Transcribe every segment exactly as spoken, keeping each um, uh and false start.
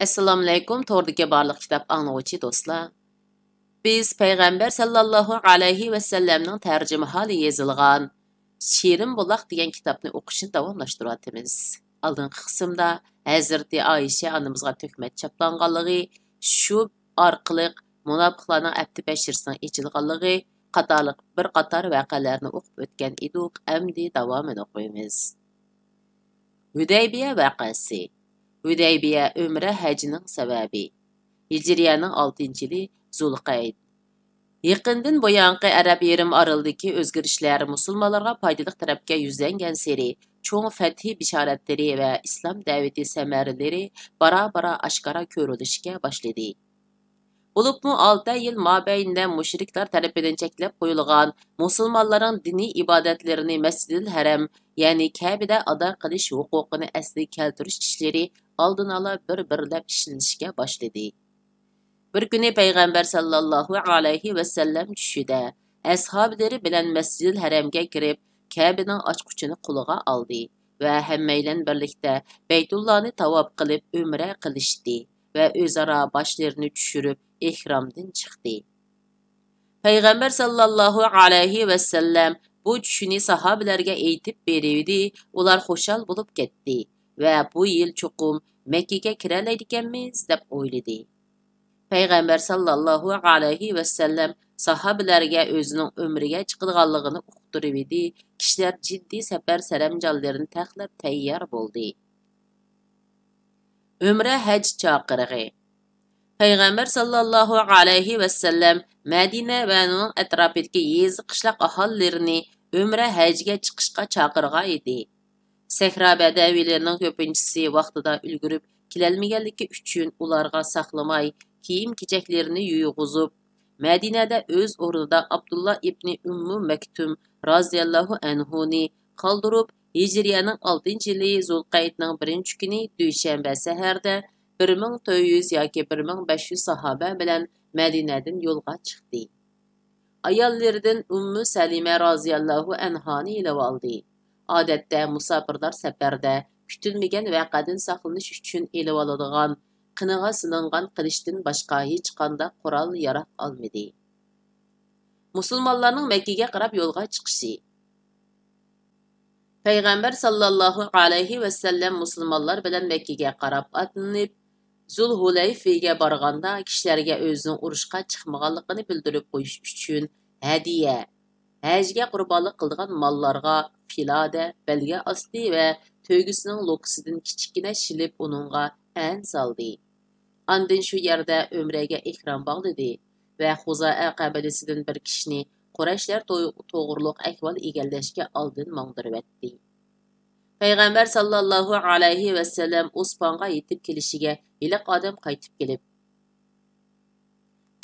ئەسسالامۇئەلەيكۇم، توردىكى بارلىق كىتاب ئاڭلىغۇچى دوستلار. بىز پەيغەمبەر ساللاللاھۇ ئەلەيھى ۋەسەللەمنىڭ تەرجىمىھالى يېزىلغان شېرىن بۇلاق دېگەن كىتابنى ئوقۇشنى داۋاملاشتۇرۇۋاتىمىز. ئالدىنقى قىسىمدا ھەزرىتى ئائىشە ئانىمىزغا تۆھمەت چاپلانغانلىقى، شۇ ئارقىلىق مۇناپىقلارنىڭ ئەپتى بەشىرىسىنىڭ ئېچىلغانلىقى قاتارلىق بىر قاتار ۋەقەلەرنى ئوقۇپ ئۆتكەن ئىدۇق، ئەمدى داۋامىنى ئوقۇيمىز. ھۈدەيبىيە ۋەقەسى. ھۈدەيبىيە ئۆمرە ھەجىنىڭ سەۋەبى. ھىجرىيەنىڭ ئالتىنچى يىلى زۇلقەيد. يېقىندىن بۇيانقى ئەرەب يېرىم ئارىلىدىكى ئۆزگىرىشلەر مۇسۇلمانلارغا پايدىلىق تەرەپكە يۈزلەنگەنسېرى، چوڭ فەتھى بېشارەتلىرى ۋە ئىسلام دەۋىتى سەمەرىلىرى بارا-بارا ئاشكارا كۆرۈلۈشكە باشلىدى. بولۇپمۇ ئالتە يىل مابەينىدە مۇشرىكلار تەرىپىدىن چەكلەپ قويۇلغان مۇسۇلمانلارنىڭ دىنىي ئىبادەتلىرىنى مەسجىدىل ھەرەم، يەنى كەبىدە ئادا قىلىش ھوقۇقىنى ئەسلىگە كەلتۈرۈش ئىشلىرى ئالدىنئالا بىر-بىرلەپ ئىشلىنىشكە باشلىدى. بىر كۈنى پەيغەمبەر ساللاللاھۇ ئەلەيھى ۋەسەللەم چۈشىدە ئەسھابلىرى بىلەن مەسجىدىل ھەرەمگە كىرىپ، كەبىنىڭ ئاچقۇچىنى قولىغا ئالدى ۋە ھەممەيلەن بىرلىكتە بەيتۇللانى تاۋاپ قىلىپ ئۆمرە قىلىشتى ۋە ئۆزئارا باشلىرىنى چۈشۈرۈپ ئېھرامدىن چىقتى. پەيغەمبەر ساللاللاھۇ ئەلەيھى ۋەسەللەم بۇ چۈشىنى ساھابىلەرگە ئېيتىپ بېرىۋىدى، ئۇلار خۇشال بولۇپ كەتتى ۋە بۇ يىل چوقۇم مەككىگە كىرەلەيدىكەنمىز دەپ ئويلىدى. پەيغەمبەر ساللاللاھۇ ئەلەيھى ۋەسەللەم ساھابىلەرگە ئۆزىنىڭ ئۆمرىگە چىقىدىغانلىقىنى ئۇقتۇرۇۋىدى، كىشىلەر جىددىي سەپەر سەرەمجانلىرىنى تەقلەپ تەييار بولدى. ئۆمرە ھەج چاقىرىقى. پەيغەمبەر ساللاللاھۇ ئەلەيھى ۋەسەللەم مەدىنە ۋە ئۇنىڭ ئەتراپىدىكى يېزا، قىشلاق ئاھالىلىرىنى ئۆمرە ھەجگە چىقىشقا چاقىرغان ئىدى. سەھرا بەدەۋىيلىرىنىڭ كۆپىنچىسى ۋاقتىدا ئۈلگۈرۈپ كېلەلمىگەنلىكى ئۈچۈن ئۇلارغا ساقلىماي، كىيىم-كېچەكلىرىنى يۇيغۇزۇپ، مەدىنەدە ئۆز ئورنىدا ئابدۇللا ئىبنى ئۈممۇ مەكتۇم رازىياللاھۇ ئەنھۇنى قالدۇرۇپ، ھىجرىيەنىڭ ئالتىنچى يىلى زۇلقەيدنىڭ بىرىنچى كۈنى دۈشەنبە سەھەردە بىر مىڭ تۆت يۈز ياكى بىر مىڭ بەش يۈز ساھابە بىلەن مەدىنەدىن يولغا چىقتى. ئاياللىرىدىن ئۇممۇ سەلىمە رازىياللاھۇ ئەنھانى ئېلىۋالدى. ئادەتتە مۇساپىرلار سەپەردە كۈتۈلمىگەن ۋەقەدىن ساقلىنىش ئۈچۈن ئېلىۋالىدىغان قىنىغا سېلىنغان قىلىچتىن باشقا ھېچقانداق قورال-ياراغ ئالمىدى. مۇسۇلمانلارنىڭ مەككىگە قاراپ يولغا چىقىشى. پەيغەمبەر ساللاللاھۇ ئەلەيھى ۋەسەللەم مۇسۇلمانلار بىلەن مەككىگە قاراپ ئاتلىنىپ، زۇلھۇلەيفىگە بارغاندا، كىشىلەرگە ئۆزىنىڭ ئۇرۇشقا چىقمىغانلىقىنى بىلدۈرۈپ قويۇش ئۈچۈن ھەدىيە، ھەجگە قۇربانلىق قىلىدىغان ماللارغا پىلادە، بەلگە ئاستى ۋە تۆگىسىنىڭ لوكىسىدىن كىچىككىنە شىلىپ ئۇنىڭغا ئەن سالدى. ئاندىن شۇ يەردە ئۆمرەگە ئېھرام باغلىدى ۋە خۇزائە قەبىلىسىدىن بىر كىشىنى قۇرەيشلەر تو-، توغرۇلۇق ئەھۋال ئىگىلەشكە ئالدىن ماڭدۇرۇۋەتتى. پەيغەمبەر ساللاللاھۇ ئەلەيھى ۋەسەللەم ئوسپانغا يېتىپ كېلىشىگە ھېلىقى ئادەم قايتىپ كېلىپ،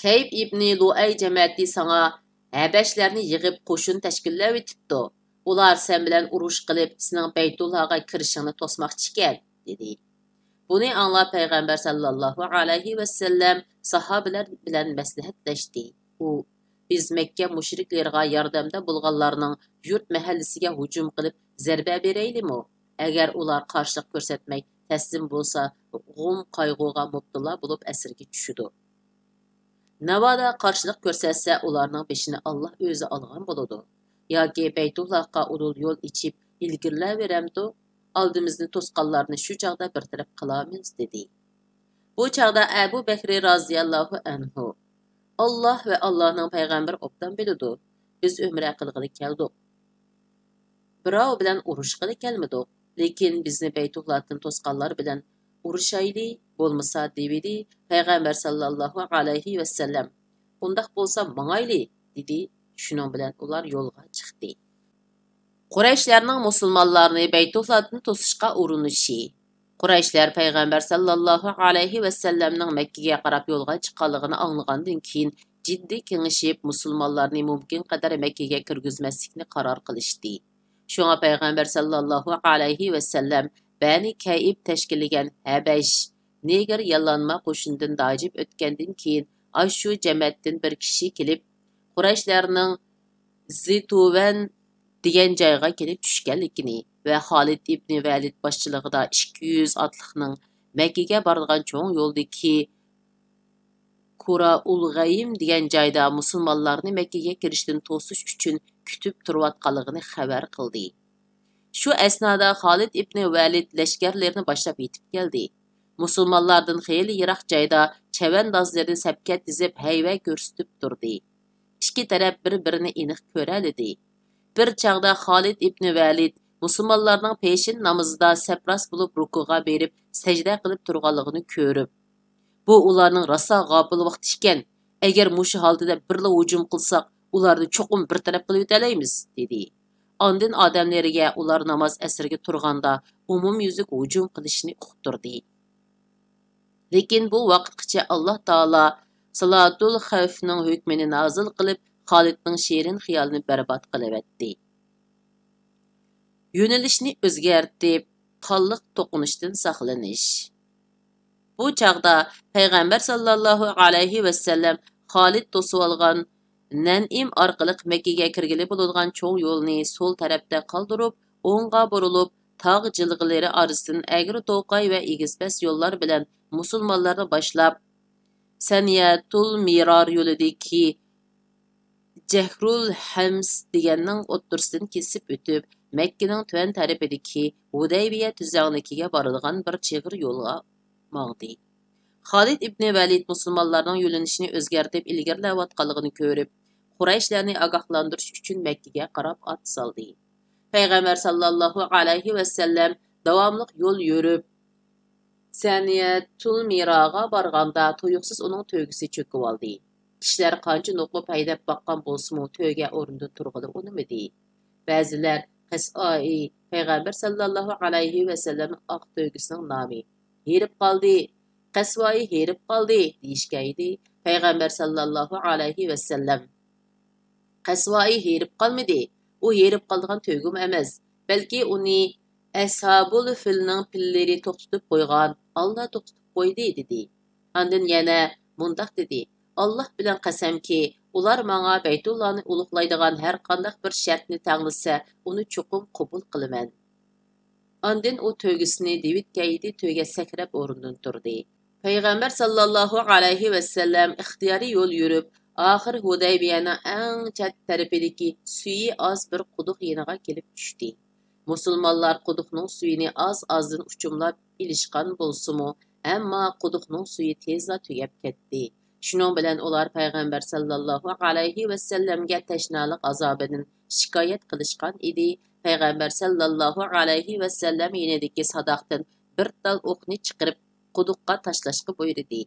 كەيب ئىبنى لۇئەي جەمەتى ساڭا ھەبەشلەرنى يىغىپ قوشۇن تەشكىللەۋېتىپتۇ. ئۇلار سەن بىلەن ئۇرۇش قىلىپ، سېنىڭ بەيتۇللاغا كىرىشىڭنى توسماقچىكەن، دېدى. بۇنى ئاڭلاپ پەيغەمبەر ساللاللاھۇ ئەلەيھى ۋەسەللەم ساھابىلەر بىلەن مەسلىھەتلەشتى. ئۇ، بىز مەككە مۇشرىكلىرىغا ياردەمدە بولغانلارنىڭ يۇرت مەھەللىسىگە ھۇجۇم قىلىپ زەربە بېرەيلىمۇ؟ ئەگەر ئۇلار قارشىلىق كۆرسەتمەي تەسلىم بولسا، غۇم قايغۇغا مۇپتىلا بولۇپ ئەسىرگە چۈشىدۇ. ناۋادا قارشىلىق كۆرسەتسە، ئۇلارنىڭ بېشىنى ئاللا ئۆزى ئالغان بولىدۇ. ياكى بەيتۇللاھقا ئۇدۇل يول ئېچىپ ئىلگىرىلەۋېرەمدۇ؟ ئالدىمىزنى توسقانلارنى شۇ چاغدا بىر تەرەپ قىلارمىز، دېدى. بۇ چاغدا ئەبۇ بەكرى رازىياللاھۇ ئەنھۇ، ئاللا ۋە ئاللانىڭ پەيغەمبىرى ئوبدان بىلىدۇ، بىز ئۆمرە قىلغىلى كەلدۇق. بىراۋ بىلەن ئۇرۇشقىلى كەلمىدۇق، لېكىن بىزنى بەيتۇللادىن توسقانلار بىلەن ئۇرۇشايلى، بولمىسا، دېۋىدى پەيغەمبەر ساللاللاھۇ ئەلەيھى ۋەسەللەم. ئۇنداق بولسا ماڭايلى، دېدى. شۇنىڭ بىلەن ئۇلار يولغا چىقتى. قۇرەيشلەرنىڭ مۇسۇلمانلارنى بەيتۇللادىن توسۇشقا ئۇرۇنۇشى. قۇرەيشلەر پەيغەمبەر ساللاللاھۇ ئەلەيھى ۋەسەللەمنىڭ مەككىگە قاراپ يولغا چىققانلىقىنى ئاڭلىغاندىن كېيىن، جىددىي كېڭىشىپ، مۇسۇلمانلارنى مۇمكىن قەدەر مەككىگە كىرگۈزمەسلىكنى قارار قىلىشتى. شۇڭا پەيغەمبەر ساللاللاھۇ ئەلەيھى ۋەسەللەم بەنى كەئىب تەشكىللىگەن ھەبەش، نېگىر يالانما قوشۇندىن داجىپ ئۆتكەندىن كېيىن، ئاشۇ جەمەتتىن بىر كىشى كېلىپ، قۇرەيشلەرنىڭ زىتۇۋەن دېگەن جايغا كېلىپ چۈشكەنلىكىنى ۋە خالىد ئىبنى ۋەلىد باشچىلىقىدا ئىككى يۈز ئاتلىقنىڭ مەككىگە بارىدىغان چوڭ يولدىكى كۇرائۇلغەيىم دېگەن جايدا مۇسۇلمانلارنى مەككىگە كىرىشتىن توسۇش ئۈچۈن كۈتۈپ تۇرۇۋاتقانلىقىنى خەۋەر قىلدى. شۇ ئەسنادا خالىد ئىبنى ۋەلىد لەشكەرلىرىنى باشلاپ يېتىپ كەلدى. مۇسۇلمانلاردىن خېلى يىراق جايدا چەۋەندازلىرىنى سەپكە تىزىپ، ھەيۋە كۆرسىتىپ تۇردى. ئىككى تەرەپ بىر-بىرىنى ئېنىق كۆرەلىدى. بىر چاغدا خالىد ئىبنى ۋەلىد مۇسۇلمانلارنىڭ پېشىن نامىزىدا سەپراست بولۇپ رۇكۇغا بېرىپ سەجدە قىلىپ تۇرغانلىقىنى كۆرۈپ، بۇ ئۇلارنىڭ راسا غاپىل ۋاقتى ئىكەن، ئەگەر مۇشۇ ھالدا بىرلا ھۇجۇم قىلساق، ئۇلارنى چوقۇم بىر تەرەپ قىلىۋېتەلەيمىز، دېدى. ئاندىن ئادەملىرىگە ئۇلار ناماز ئەسىرگە تۇرغاندا ئومۇميۈزلۈك ھۇجۇم قىلىشنى ئۇقتۇردى. لېكىن بۇ ۋاقىتقىچە ئاللا تائالا سالاتۇل خەۋفنىڭ ھۆكمىنى نازىل قىلىپ، خالىدنىڭ شېرىن خىيالىنى بەربات قىلىۋەتتى. يۆنىلىشنى ئۆزگەرتىپ، قانلىق توقۇنۇشتىن ساقلىنىش. بۇ چاغدا پەيغەمبەر ساللاللاھۇ ئەلەيھى ۋەسەللەم خالىد توسۇۋالغان نەنئىم ئارقىلىق مەككىگە كىرگىلى بولىدىغان چوڭ يولنى سول تەرەپتە قالدۇرۇپ، ئوڭغا بۇرۇلۇپ، تاغ جىلغىلىرى ئارىسىدىن ئەگرى توقاي ۋە ئېگىز پەس يوللار بىلەن مۇسۇلمانلارنى باشلاپ، سەنىيەتۇل مىرار يولىدىكى جەھرۇل ھەمس دېگەننىڭ ئوتتۇرىسىدىن كېسىپ ئۆتۈپ، مەككىنىڭ تۆۋەن تەرىپىدىكى ھۇدەيبىيە تۈزلەڭلىكىگە بارىدىغان بىر چىغىر يولغا ماڭدى. خالىد ئىبنى ۋەلىد مۇسۇلمانلارنىڭ يۆنىلىشىنى ئۆزگەرتىپ ئىلگىرىلەۋاتقانلىقىنى كۆرۈپ، قۇرەيشلەرنى ئاگاھلاندۇرۇش ئۈچۈن مەككىگە قاراپ ئات سالدى. پەيغەمبەر ساللاللاھۇ ئەلەيھى ۋەسەللەم داۋاملىق يول يۈرۈپ، سەنىيەتۇل مىراغا بارغاندا تۇيۇقسىز ئۇنىڭ تۆگىسى چۆكۈۋالدى. كىشىلەر قانچە نوقۇپ ھەيدەپ باققان بولسىمۇ، تۆگە ئورنىدىن تۇرغىلى ئۇنىمىدى. بەزىلەر قەسۋائى، پەيغەمبەر ساللاللاھۇ ئەلەيھى ۋەسەللەمنىڭ ئاق تۆگىسىنىڭ نامى، ھېرىپ قالدى، قەسۋائى ھېرىپ قالدى دېيىشكەيدى. پەيغەمبەر ساللاللاھۇ ئەلەيھى ۋەسەللەم، قەسۋائى ھېرىپ قالمىدى، ئۇ ھېرىپ قالىدىغان تۆگىمۇ ئەمەس، بەلكى ئۇنى ئەسھابۇل فىلنىڭ پىللىرى توختىتىپ قويغان، ئاللا توختىتىپ قويدى، دېدى. ئاندىن يەنە مۇنداق دېدى، ئاللا بىلەن قەسەمكى، ئۇلار ماڭا بەيتۇللانى ئۇلۇغلايدىغان ھەرقانداق بىر شەرتنى تەڭلىسە، ئۇنى چوقۇم قوبۇل قىلىمەن. ئاندىن ئۇ تۆگىسىنى دېۋىت كەيدى، تۆگە سەكرەپ ئورنىدىن تۇردى. پەيغەمبەر ساللاللاھۇ ئەلەيھى ۋەسەللەم ئىختىيارىي يول يۈرۈپ، ئاخىر ھۇدەيبىيەنىڭ ئەڭ چەت تەرىپىدىكى سۈيى ئاز بىر قۇدۇق يېنىغا كېلىپ چۈشتى. مۇسۇلمانلار قۇدۇقنىڭ سۈيىنى ئاز-ئازدىن ئۇچۇملاپ ئېلىشقان بولسىمۇ، ئەمما قۇدۇقنىڭ سۈيى تېزلا تۈگەپ كەتتى. شۇنىڭ بىلەن ئۇلار پەيغەمبەر ساللاللاھۇ ئەلەيھى ۋەسەللەمگە تەشنالىق ئازابىدىن شىكايەت قىلىشقان ئىدى. پەيغەمبەر ساللاللاھۇ ئەلەيھى ۋەسەللەم يېنىدىكى ساداقتىن بىر تال ئوقنى چىقىرىپ، قۇدۇققا تاشلاشقا بۇيرۇدى.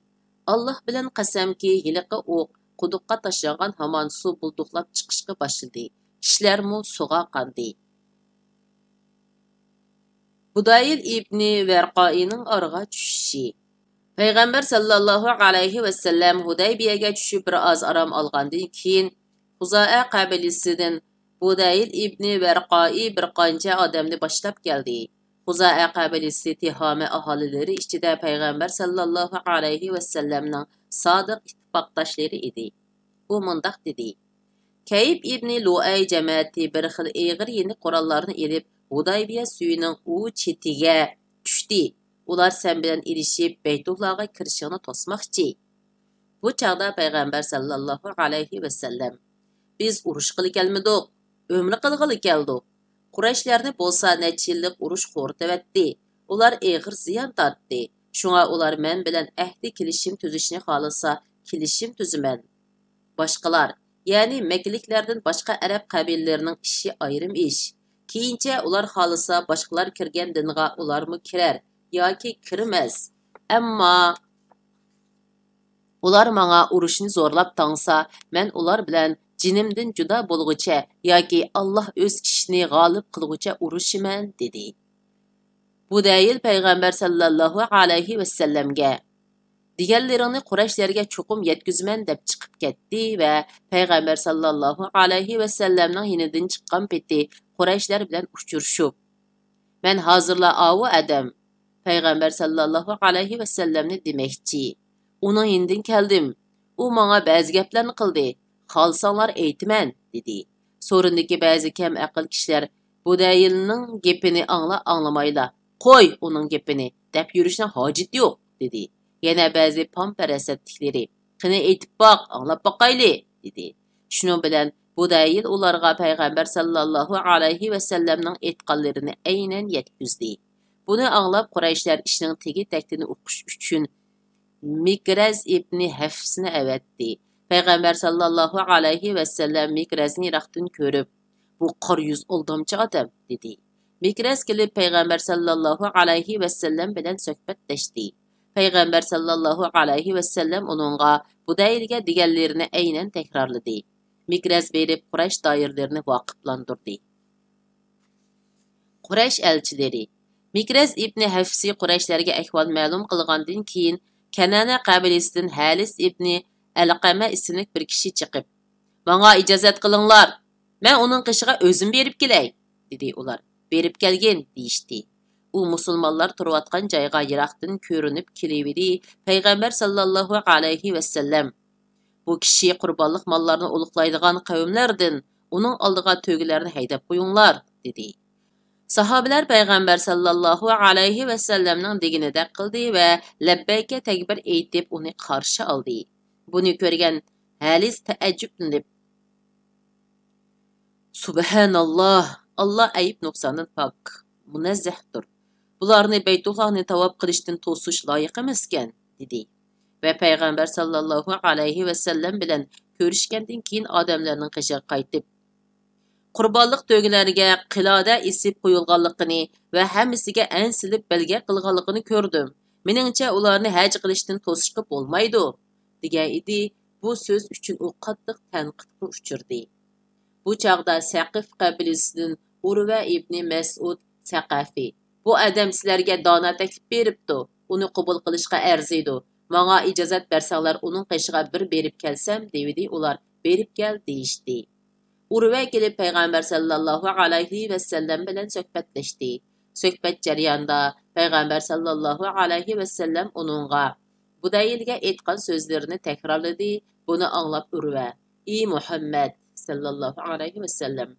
ئاللا بىلەن قەسەمكى، ھېلىقى ئوق قۇدۇققا تاشلانغان ھامان سۇ بۇلدۇقلاپ چىقىشقا باشلىدى. كىشىلەرمۇ سۇغا قاندى. بۇدايىل ئىبنى ۋەرقائىنىڭ ئارىغا چۈشۈشى. پەيغەمبەر ساللاللاھۇ ئەلەيھى ۋەسەللەم ھۇدەيبىيەگە چۈشۈپ بىر ئاز ئارام ئالغاندىن كېيىن، خۇزائە قەبىلىسىدىن بۇدەيىل ئىبنى ۋەرقائى بىر قانچە ئادەمنى باشلاپ كەلدى. خۇزائە قەبىلىسى تىھامە ئاھالىلىرى ئىچىدە پەيغەمبەر ساللاللاھۇ ئەلەيھى ۋەسەللەمنىڭ سادىق ئىتتىپاقداشلىرى ئىدى. ئۇ مۇنداق دېدى، كەيب ئىبنى لۇئەي جەمەتى بىر خىل ئېغىر يېنىك قوراللارنى ئېلىپ، ھۇدەيبىيە سۈيىنىڭ ئۇ چېتىگە چۈشتى. ئۇلار سەن بىلەن ئېلىشىپ، بەيتۇللاغا كىرىشىڭنى توسماقچى. بۇ چاغدا پەيغەمبەر ساللاللاھۇ ئەلەيھى ۋەسەللەم، بىز ئۇرۇشقىلى كەلمىدۇق، ئۆمرە قىلغىلى كەلدۇق. قۇرەيشلەرنى بولسا نەچچە يىللىق ئۇرۇش خورىتىۋەتتى. ئۇلار ئېغىر زىيان تارتتى. شۇڭا ئۇلار مەن بىلەن ئەھدى كېلىشىم تۈزۈشنى خالىسا، كېلىشىم تۈزىمەن. باشقىلار، يەنى مەككىلىكلەردىن باشقا ئەرەب قەبىلىلىرىنىڭ ئىشى ئايرىم ئىش. كېيىنچە ئۇلار خالىسا، باشقىلار كىرگەن دىنغا ئۇلارمۇ كىرەر ياكى كىرمەس. ئەمما ئۇلار ماڭا ئۇرۇشنى زورلاپ تاڭسا، مەن ئۇلار بىلەن جېنىمدىن جۇدا بولغۇچە ياكى ئاللا ئۆز ئىشىنى غالىب قىلغۇچە ئۇرۇشىمەن، دېدى. بۇدەيىل پەيغەمبەر ساللاللاھۇ ئەلەيھى ۋەسەللەمگە، دېگەنلىرىڭنى قۇرەيشلەرگە چوقۇم يەتكۈزىمەن، دەپ چىقىپ كەتتى ۋە پەيغەمبەر ساللاللاھۇ ئەلەيھى ۋەسەللەمنىڭ يېنىدىن چىققان پېتى قۇرەيشلەر بىلەن ئۇچرىشىپ، مەن ھازىرلا ئاۋۇ ئادەم، پەيغەمبەر ساللاللاھۇ ئەلەيھى ۋەسەللەمنى دېمەكچى. ئۇنىڭ يېنىدىن كەلدىم. ئۇ ماڭا بەزى گەپلەرنى قىلدى. خالىساڭلار ئېيتىمەن، دېدى. سورۇندىكى بەزى كەم ئەقىل كىشىلەر بۇدەيىلنىڭ گېپىنى ئاڭلا-ئاڭلىمايلا، «قوي ئۇنىڭ گېپىنى، دەپ يۈرۈشنىڭ ھاجىتى يوق» دېدى. يەنە بەزى پام پەرەسەتلىكلىرى: «قېنى ئېيتىپ باق، ئاڭلاپ باقايلى» دېدى. شۇنىڭ بىلەن بۇ دەيىل ئۇلارغا پەيغەمبەر ساللاللاھۇ ئەلەيھى ۋەسەللەمنىڭ ئېيتقانلىرىنى ئەينەن يەتكۈزدى. بۇنى ئاڭلاپ قۇرەيشلەر ئىشنىڭ تېگى تەكتىنى ئۇقۇش ئۈچۈن مىكرەز ئىبنى ھەفسنى ئەۋەتتى. پەيغەمبەر ساللاللاھۇ ئەلەيھى ۋەسەللەم مىكرەزنى يىراقتىن كۆرۈپ، «بۇ قارا يۈز ئالدامچى ئادەم» دېدى. مىكرەز كېلىپ پەيغەمبەر ساللاللاھۇ ئەلەيھى ۋەسەللەم بىلەن سۆھبەتلەشتى. پەيغەمبەر ساللاللاھۇ ئەلەيھى ۋەسەللەم ئۇنىڭغا بۇدەيلگە دېگەنلىرىنى ئەينەن تەكرارلىدى. مىكرەز بېرىپ قۇرەيش دائىرىلىرىنى ۋاقىپلاندۇردى. قۇرەيش ئەلچىلىرى. مىكرەز ئىبنى ھەفسى قۇرەيشلەرگە ئەھۋال مەلۇم قىلغاندىن كېيىن، كەنانە قەبىلىسىدىن ھەلىس ئىبنى ئەلقەمە ئىسىملىك بىر كىشى چىقىپ، «ماڭا ئىجازەت قىلىڭلار، مەن ئۇنىڭ قېشىغا ئۆزۈم بېرىپ كېلەي» دېدى. ئۇلار، «بېرىپ كەلگىن» دېيىشتى. ئۇ مۇسۇلمانلار تۇرۇۋاتقان جايغا يىراقتىن كۆرۈنۈپ كېلىۋىدى. پەيغەمبەر ساللاللاھۇ ئەلەيھى ۋەسەللەم، «بۇ كىشى قۇربانلىق ماللارنى ئۇلۇغلايدىغان قەۋملەردىن، ئۇنىڭ ئالدىغا تۆگىلەرنى ھەيدەپ قويۇڭلار» دېدى. ساھابىلەر پەيغەمبەر ساللاللاھۇ ئەلەيھى ۋەسەللەمنىڭ دېگىنىدەك قىلدى ۋە لەببەيكە تەكبىر ئېيتىپ ئۇنى قارشى ئالدى. بۇنى كۆرگەن ھەلىس تەئەججۈپلىنىپ، «سۇبھاناللاھ، ئاللا ئەيىب نۇقساندىن پاك، مۇنەززەھتۇر. بۇلارنى بەيتۇللاھنى تاۋاپ قىلىشتىن توسۇش لايىق ئەمەسكەن» دېدى. ۋە پەيغەمبەر ساللاللاھۇ ئەلەيھى ۋەسەللەم بىلەن كۆرۈشكەندىن كېيىن ئادەملەرنىڭ قېشىغا قايتىپ، «قۇربانلىق تۆگىلەرگە قىلادە ئېسىپ قويۇلغانلىقىنى ۋە ھەممىسىگە ئەن سېلىپ بەلگە قىلغانلىقىنى كۆردۈم. مېنىڭچە، ئۇلارنى ھەج قىلىشتىن توسۇشقا بولمايدۇ» دېگەن ئىدى. بۇ سۆز ئۈچۈن ئۇ قاتتىق تەنقىدكە ئۇچرىدى. بۇ چاغدا سەقىف قەبىلىسىدىن ئۇرۋە ئىبنى مەسئۇد سەقەفى، «بۇ ئادەم سىلەرگە دانا تەكلىپ بېرىپتۇ، ئۇنى قوبۇل قىلىشقا ئەرزىيدۇ. ماڭا ئىجازەت بەرسەڭلار، ئۇنىڭ قېشىغا بىر بېرىپ كەلسەم» دېۋىدى. ئۇلار، «بېرىپ كەل» دېيىشتى. ئۇرۋە كېلىپ پەيغەمبەر ساللاللاھۇ ئەلەيھى ۋەسەللەم بىلەن سۆھبەتلەشتى. سۆھبەت جەريانىدا پەيغەمبەر ساللاللاھۇ ئەلەيھى ۋەسەللەم ئۇنىڭغا بۇدەيلگە ئېيتقان سۆزلىرىنى تەكرارلىدى. بۇنى ئاڭلاپ ئۇرۋە، «ئى مۇھەممەد ساللاللاھۇ ئەلەيھى ۋەسەللەم،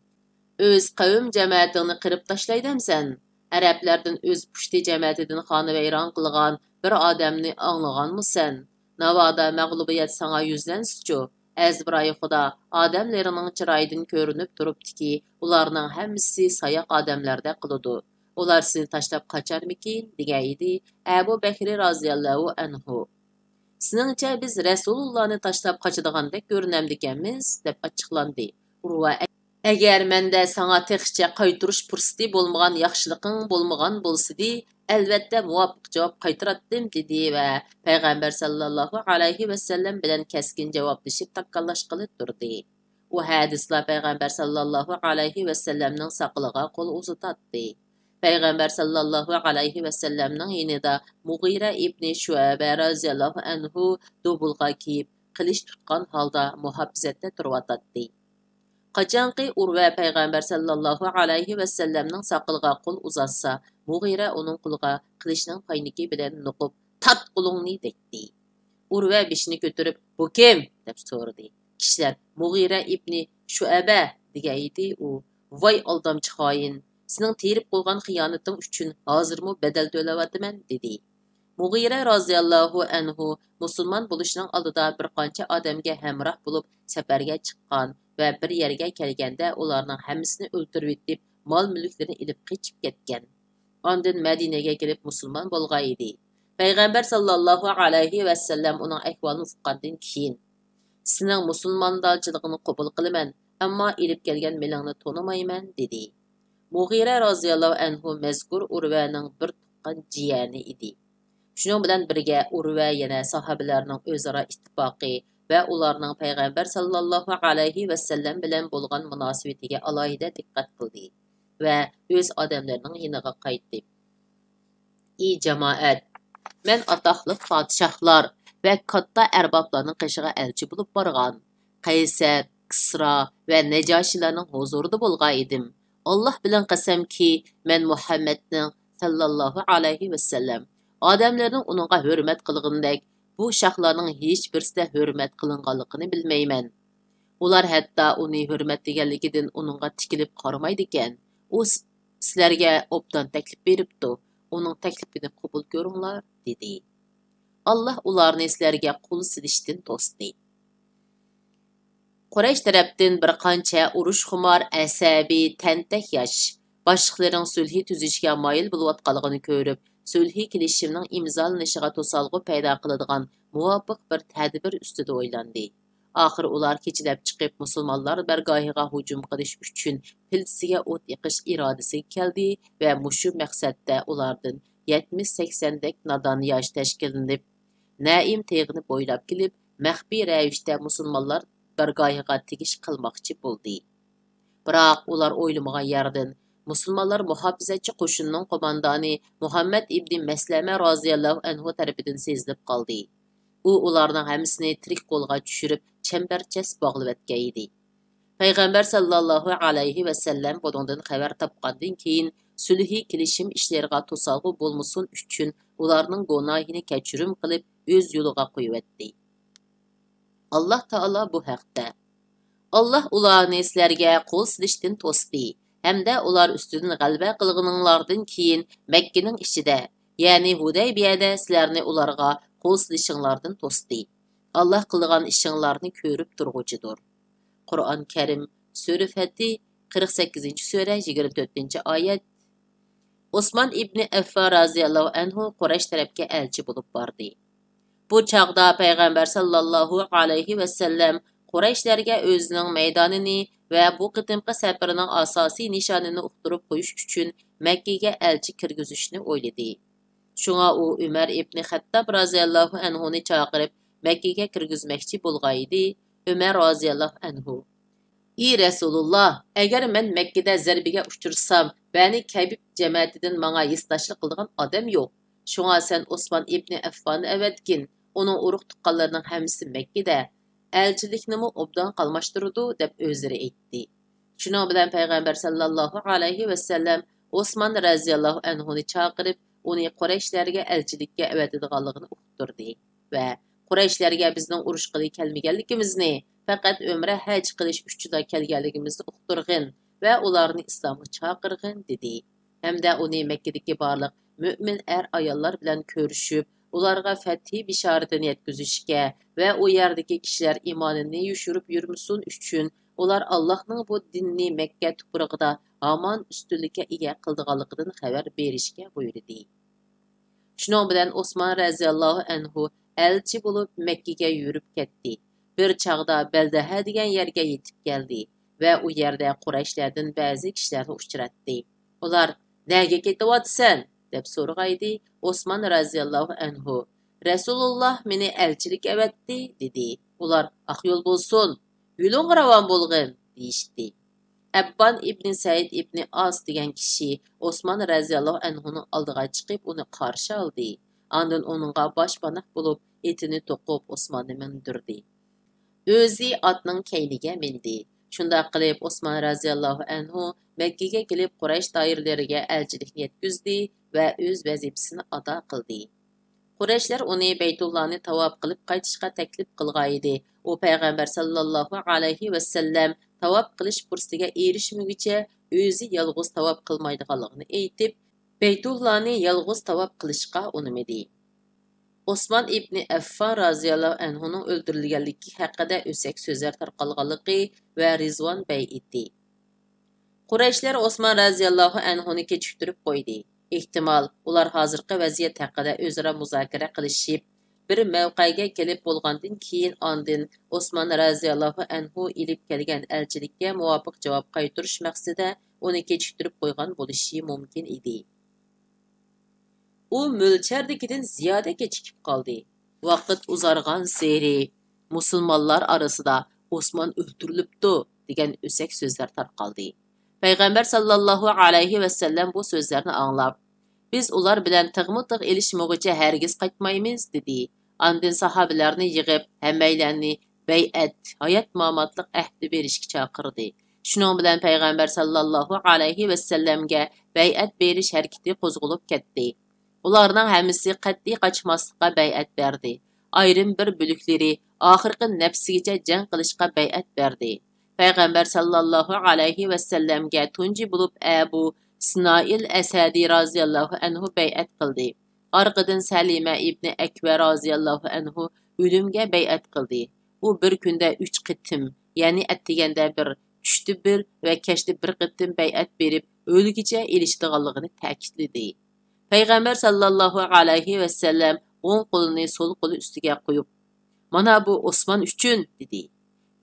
ئۆز قەۋم جەمەتىڭنى قىرىپ تاشلايدەمسەن؟ ئەرەبلەردىن ئۆز پۇشتى جەمەتىدىن خانىۋەيران قىلغان بىر ئادەمنى ئاڭلىغانمۇسەن؟ ناۋادا مەغلۇبىيەت ساڭا يۈزلەنسىچۇ؟ ئەزبىرايى خۇدا ئادەملىرىنىڭ چىرايىدىن كۆرۈنۈپ تۇرۇپتۇكى، ئۇلارنىڭ ھەممىسى ساياق ئادەملەردەك قىلىدۇ. ئۇلار سېنى تاشلاپ قاچارمىكىن؟» دېگەن ئىدى. ئەبۇ بەكرى رازىياللاھۇ ئەنھۇ، «سېنىڭچە بىز رەسۇلۇللانى تاشلاپ قاچىدىغاندەك كۆرۈنەمدىكەنمىز؟» دەپ ئاچچىقلاندى. ئۇرۋا، «ئەگەر مەندە ساڭا تېخىچە قايتۇرۇش پۇرسىتى بولمىغان ياخشىلىقىڭ بولمىغان بولسىدى، ئەلۋەتتە مۇۋاپىق جاۋاب قايتۇراتتىم» دېدى ۋە پەيغەمبەر ساللاللاھۇ ئەلەيھى ۋەسەللەم بىلەن كەسكىن جاۋابلىشىپ تاكاللاشقىلى تۇردى. ئۇ ھەدىسلا پەيغەمبەر ساللاللاھۇ ئەلەيھى ۋەسەللەمنىڭ ساقىلىغا قول ئۇزىتاتتى. پەيغەمبەر ساللاللاھۇ ئەلەيھى ۋەسەللەمنىڭ يېنىدا مۇغىرە ئىبنى شۇئەبە رازىياللاھۇ ئەنھۇ دۇبۇلغا كىيىپ، قىلىچ تۇتقان ھالدا مۇھاپىزەتتە تۇرۇۋاتاتتى. قاچانقى ئۇرۋە پەيغەمبەر ساللاللاھۇ ئەلەيھى ۋەسەللەمنىڭ ساقىلىغا قول ئۇزاتسا، مۇغىرە ئۇنىڭ قولىغا قىلىچنىڭ پاينىكى بىلەن نوقۇپ، «تارت قولۇڭنى» دەيتتى. ئۇرۋە بېشىنى كۆتۈرۈپ، «بۇ كىم؟» دەپ سورىدى. كىشىلەر، «مۇغىرە ئىبنى شۇئەبە» دېگەن ئىدى. ئۇ، «ۋاي ئالدامچى خائىن! سېنىڭ تېرىپ قويغان خىيانىتىڭ ئۈچۈن ھازىرمۇ بەدەل تۆلەۋاتىمەن» دېدى. مۇغىرە رازىياللاھۇ ئەنھۇ مۇسۇلمان بولۇشنىڭ ئالدىدا بىر قانچە ئادەمگە ھەمراھ بولۇپ سەپەرگە چىققان ۋە بىر يەرگە كەلگەندە ئۇلارنىڭ ھەممىسىنى ئۆلتۈرۈۋېتىپ، مال-مۈلۈكلىرىنى ئېلىپ قېچىپ كەتكەن. ئاندىن مەدىنىگە كېلىپ مۇسۇلمان بولغان ئىدى. پەيغەمبەر ساللاللاھۇ ئەلەيھى ۋەسەللەم ئۇنىڭ ئەھۋالىنى ئۇققاندىن كېيىن، «سېنىڭ مۇسۇلماندارچىلىقىڭنى قوبۇل قىلىمەن، ئەمما ئېلىپ كەلگەن مېلىڭنى تونۇمايمەن» دېدى. مۇغىرە رازىياللاھۇ ئەنھۇ مەزكۇر ئۇرۋەنىڭ بىر تۇغقان جىيەنى ئىدى. شۇنىڭ بىلەن بىرگە، ئۇرۋە يەنە ساھابىلەرنىڭ ئۆزئارا ئىتتىپاقى ۋە ئۇلارنىڭ پەيغەمبەر ساللاللاھۇ ئەلەيھى ۋەسەللەم بىلەن بولغان مۇناسىۋىتىگە ئالاھىدە دىققەت قىلدى ۋە ئۆز ئادەملىرىنىڭ يېنىغا قايتىپ، «ئى جامائەت! مەن ئاتاقلىق پادىشاھلار ۋە كاتتا ئەربابلارنىڭ قېشىغا ئەلچى بولۇپ بارغان قەيسەر، كىسرا ۋە نەجاشىلەرنىڭ ھۇزۇرىدا بولغان ئىدىم. ئاللاھ بىلەن قەسەمكى، مەن مۇھەممەدنىڭ ساللاللاھۇ ئەلەيھى ۋەسەللەم ئادەملەرنىڭ ئۇنىڭغا ھۆرمەت قىلغىنىدەك بۇ شاھلارنىڭ ھېچبىرسىدە ھۆرمەت قىلىنغانلىقىنى بىلمەيمەن. ئۇلار ھەتتا ئۇنى ھۆرمەتلىگەنلىكىدىن ئۇنىڭغا تىكىلىپ قارىمايدىكەن. ئۇ س-، سىلەرگە ئوبدان تەكلىپ بېرىپتۇ. ئۇنىڭ تەكلىپىنى قوبۇل كۆرۈڭلار، دېدى. ئاللاھ ئۇلارنى سىلەرگە قول سېلىشتىن توستى. قۇرەيش تەرەپتىن بىر قانچە ئۇرۇشخۇمار، ئەسەبىي، تەنتەك ياش، باشلىقلىرىنىڭ سۈلھى تۈزۈشكە مايىل بولۇۋاتقانلىقىنى كۆرۈپ، سۈلھى كېلىشىمنىڭ ئىمزالىنىشىغا توسالغۇ پەيدا قىلىدىغان مۇۋاپىق بىر تەدبىر ئۈستىدە ئويلاندى. ئاخىرى ئۇلار كېچىلەپ چىقىپ، مۇسۇلمانلار بارگاھىغا ھۇجۇم قىلىش ئۈچۈن پىلتىسىگە ئوت يېقىش ئىرادىسىگە كەلدى ۋە مۇشۇ مەقسەتتە ئۇلاردىن يەتمىش سەكسەندەك نادان ياش تەشكىللىنىپ، نەئىم تېغىنى بويلاپ كېلىپ، مەخپىي رەۋىشتە مۇسۇلمانلار بارگاھىغا تېگىش قىلماقچى بولدى. بىراق ئۇلار ئويلىمىغان يەردىن مۇسۇلمانلار مۇھاپىزەتچى قوشۇنىنىڭ قوماندانى مۇھەممەد ئىبنى مەسلەمە رازىياللاھۇ ئەنھۇ تەرىپىدىن سېزىلىپ قالدى. ئۇ ئۇلارنىڭ ھەممىسىنى تىرىك قولغا چۈشۈرۈپ، چەمبەرچاس باغلىۋەتكەن ئىدى. پەيغەمبەر ساللاللاھۇ ئەلەيھى ۋەسەللەم بۇنىڭدىن خەۋەر تاپقاندىن كېيىن، سۈلھى كېلىشىم ئىشلىرىغا توسالغۇ بولمىسۇن ئۈچۈن، ئۇلارنىڭ گۇناھىنى كەچۈرۈم قىلىپ، ئۆز يولىغا قويۇۋەتتى. ئاللاھ تائالا بۇ ھەقتە، ئاللاھ ئۇلارنى سىلەرگە قول سېلىشتىن توستى ھەمدە ئۇلار ئۈستىدىن غەلىبە قىلغىنىڭلاردىن كېيىن مەككىنىڭ ئىچىدە، يەنى ھۇدەيبىيەدە سىلەرنى ئۇلارغا قول سېلىشىڭلاردىن توستى. ئاللاھ قىلغان ئىشىڭلارنى كۆرۈپ تۇرغۇچىدۇر. قۇرئان كەرىم، سۈرە فەتھى، قىرىق سەككىزىنچى سۈرە، يىگىرمە تۆتىنچى ئايەت. ئوسمان ئىبنى ئەففان رازىياللاھۇ ئەنھۇ قۇرەيش تەرەپكە ئەلچى بولۇپ باردى. بۇ چاغدا پەيغەمبەر ساللاللاھۇ ئەلەيھى ۋەسەللەم قۇرەيشلەرگە ئۆزىنىڭ مەيدانىنى ۋە بۇ قېتىمقى سەپىرىنىڭ ئاساسىي نىشانىنى ئۇقتۇرۇپ قويۇش ئۈچۈن مەككىگە ئەلچى كىرگۈزۈشنى ئويلىدى. شۇڭا ئۇ ئۆمەر ئىبنى خەتتاب رازىياللاھۇ ئەنھۇنى چاقىرىپ، مەككىگە كىرگۈزمەكچى بولغانىدى. ئۆمەر رازىياللاھۇ ئەنھۇ، ئى رەسۇلۇللا، ئەگەر مەن مەككىدە زەربىگە ئۇچرىسام، بەنى كەبىب جەمەتىدىن ماڭا ھېسداشلىق قىلىدىغان ئادەم يوق. شۇڭا سەن ئوسمان ئىبنى ئەففاننى ئەۋەتكىن، ئۇنىڭ ئۇرۇق-تۇغقانلىرىنىڭ ھەممىسى مەككىدە، ئەلچىلىكنىمۇ ئوبدان قاملاشتۇرىدۇ، دەپ ئۆزلىرى ئېيتتى. شۇنىڭ بىلەن پەيغەمبەر ساللاللاھۇ ئەلەيھى ۋەسەللەم ئوسمان رەزىياللاھۇ ئەنھۇنى چاقىرىپ، ئۇنى قۇرەيشلەرگە ئەلچىلىككە ئەۋەتىدىغانلىقىنى ئۇقتۇردى ۋە قۇرەيشلەرگە بىزنىڭ ئۇرۇشقىلى كەلمىگەنلىكىمىزنى، پەقەت ئۆمرە ھەج قىلىش ئۈچۈنلا كەلگەنلىكىمىزنى ئۇقتۇرغىن ۋە ئۇلارنى ئىسلامغا چاقىرغىن، دېدى. ھەمدە ئۇنى مەككىدىكى بارلىق مۆمىن ئەر-ئاياللار بىلەن كۆرۈشۈپ، ئۇلارغا فەتھى بېشارىتىنى يەتكۈزۈشكە ۋە ئۇ يەردىكى كىشىلەر ئىمانىنى يوشۇرۇپ يۈرمىسۇن ئۈچۈن، ئۇلار ئاللاھنىڭ بۇ دىننى مەككە تۇپرىقىدا ھامان ئۈستۈنلۈككە ئىگە قىلىدىغانلىقىدىن خەۋەر بېرىشكە بۇيرۇدى. شۇنىڭ بىلەن ئوسمان رەزىياللاھۇ ئەنھۇ ئەلچى بولۇپ مەككىگە يۈرۈپ كەتتى. بىر چاغدا بەلدەھە دېگەن يەرگە يېتىپ كەلدى ۋە ئۇ يەردە قۇرەيشلەردىن بەزى كىشىلەرنى ئۇچراتتى. ئۇلار، «نەگە كېتىۋاتىسەن؟» دەپ سورىغايدى. ئوسمان رەزىياللاھۇ ئەنھۇ، «رەسۇلۇللاھ مېنى ئەلچىلىك ئەۋەتتى» دېدى. ئۇلار، «ئاق يول بولسۇن، يولۇڭغا راۋان بولغىن» دېيىشتى. ئەببان ئىبنى سەئىد ئىبنى ئاس دېگەن كىشى ئوسمان رەزىياللاھۇ ئەنھۇنىڭ ئالدىغا چىقىپ، ئۇنى قارشى ئالدى. ئاندىن ئۇنىڭغا باشپاناھ بولۇپ، ئېتىنى توقۇپ، ئوسماننى مىندۈردى. ئۆزى ئاتنىڭ كەينىگە مىندى. شۇنداق قىلىپ، ئوسمان رەزىياللاھۇ ئەنھۇ مەككىگە كېلىپ، قۇرەيش دائىرىلىرىگە ئەلچىلىكنى يەتكۈزدى ۋە ئۆز ۋەزىپىسىنى ئادا قىلدى. قۇرەيشلەر ئۇنى بەيتۇللانى تاۋاپ قىلىپ قايتىشقا تەكلىپ قىلغانىدى. ئۇ پەيغەمبەر ساللاللاھۇ ئەلەيھى ۋەسەللەم تاۋاپ قىلىش پۇرسىتىگە ئېرىشمىگۈچە ئۆزى يالغۇز تاۋاپ قىلمايدىغانلىقىنى ئېيتىپ، بەيتۇللانى يالغۇز تاۋاپ قىلىشقا ئۇنىمىدى. ئوسمان ئىبنى ئەففان رازىياللاھۇ ئەنھۇنىڭ ئۆلتۈرۈلگەنلىكى ھەققىدە ئۆسەك سۆزلەر تارقالغانلىقى ۋە رىزۋان بەيئىتى. قۇرەيشلەر ئوسمان رەزىياللاھۇ ئەنھۇنى كېچىكتۈرۈپ قويدى. ئېھتىمال، ئۇلار ھازىرقى ۋەزىيەت ھەققىدە ئۆزئارا مۇزاكىرە قىلىشىپ، بىر مەۋقەگە كېلىپ بولغاندىن كېيىن، ئاندىن ئوسمان رەزىياللاھۇ ئەنھۇ ئېلىپ كەلگەن ئەلچىلىككە مۇۋاپىق جاۋاب قايتۇرۇش مەقسىتىدە ئۇنى كېچىكتۈرۈپ قويغان بولۇشى مۇمكىن ئىدى. ئۇ مۆلچەردىكىدىن زىيادە كېچىكىپ قالدى. ۋاقىت ئۇزارغانسېرى، مۇسۇلمانلار ئارىسىدا «ئوسمان ئۆلتۈرۈلۈپتۇ» دېگەن ئۆسەك سۆزلەر تارقالدى. پەيغەمبەر ساللاللاھۇ ئەلەيھى ۋەسەللەم بۇ سۆزلەرنى ئاڭلاپ، «بىز ئۇلار بىلەن تىغمۇ تىغ ئېلىشمىغۇچە ھەرگىز قايتمايمىز» دېدى. ئاندىن ساھابىلەرنى يىغىپ، ھەممەيلەننى بەيئەت، ھايات-ماماتلىق ئەھدى بېرىشكە چاقىردى. شۇنىڭ بىلەن پەيغەمبەر ساللاللاھۇ ئەلەيھى ۋەسەللەمگە بەيئەت بېرىش ھەرىكىتى قوزغىلىپ كەتتى. ئۇلارنىڭ ھەممىسى قەتئىي قاچماسلىققا بەيئەت بەردى. ئايرىم بىر بۆلۈكلىرى ئاخىرقى نەپسىگىچە جەڭ قىلىشقا بەيئەت بەردى. پەيغەمبەر ساللاللاھۇ ئەلەيھى ۋەسەللەمگە تۇنجى بولۇپ ئەبۇ ئىسمائىل ئەسەدى رازىياللاھۇ ئەنھۇ بەيئەت قىلدى. ئارقىدىن سەلىمە ئىبنى ئەكۋە رازىياللاھۇ ئەنھۇ ئۆلۈمگە بەيئەت قىلدى. ئۇ بىر كۈندە ئۈچ قېتىم، يەنى ئەتىگەندە بىر، چۈشتە بىر ۋە كەچتە بىر قېتىم بەيئەت بېرىپ، ئۆلگۈچە ئېلىشىدىغانلىقىنى تەكىتلىدى. پەيغەمبەر ساللاللاھۇ ئەلەيھى ۋەسەللەم ئوڭ قولىنى سول قولى ئۈستىگە قويۇپ، «مانا بۇ ئوسمان ئۈچۈن» دېدى.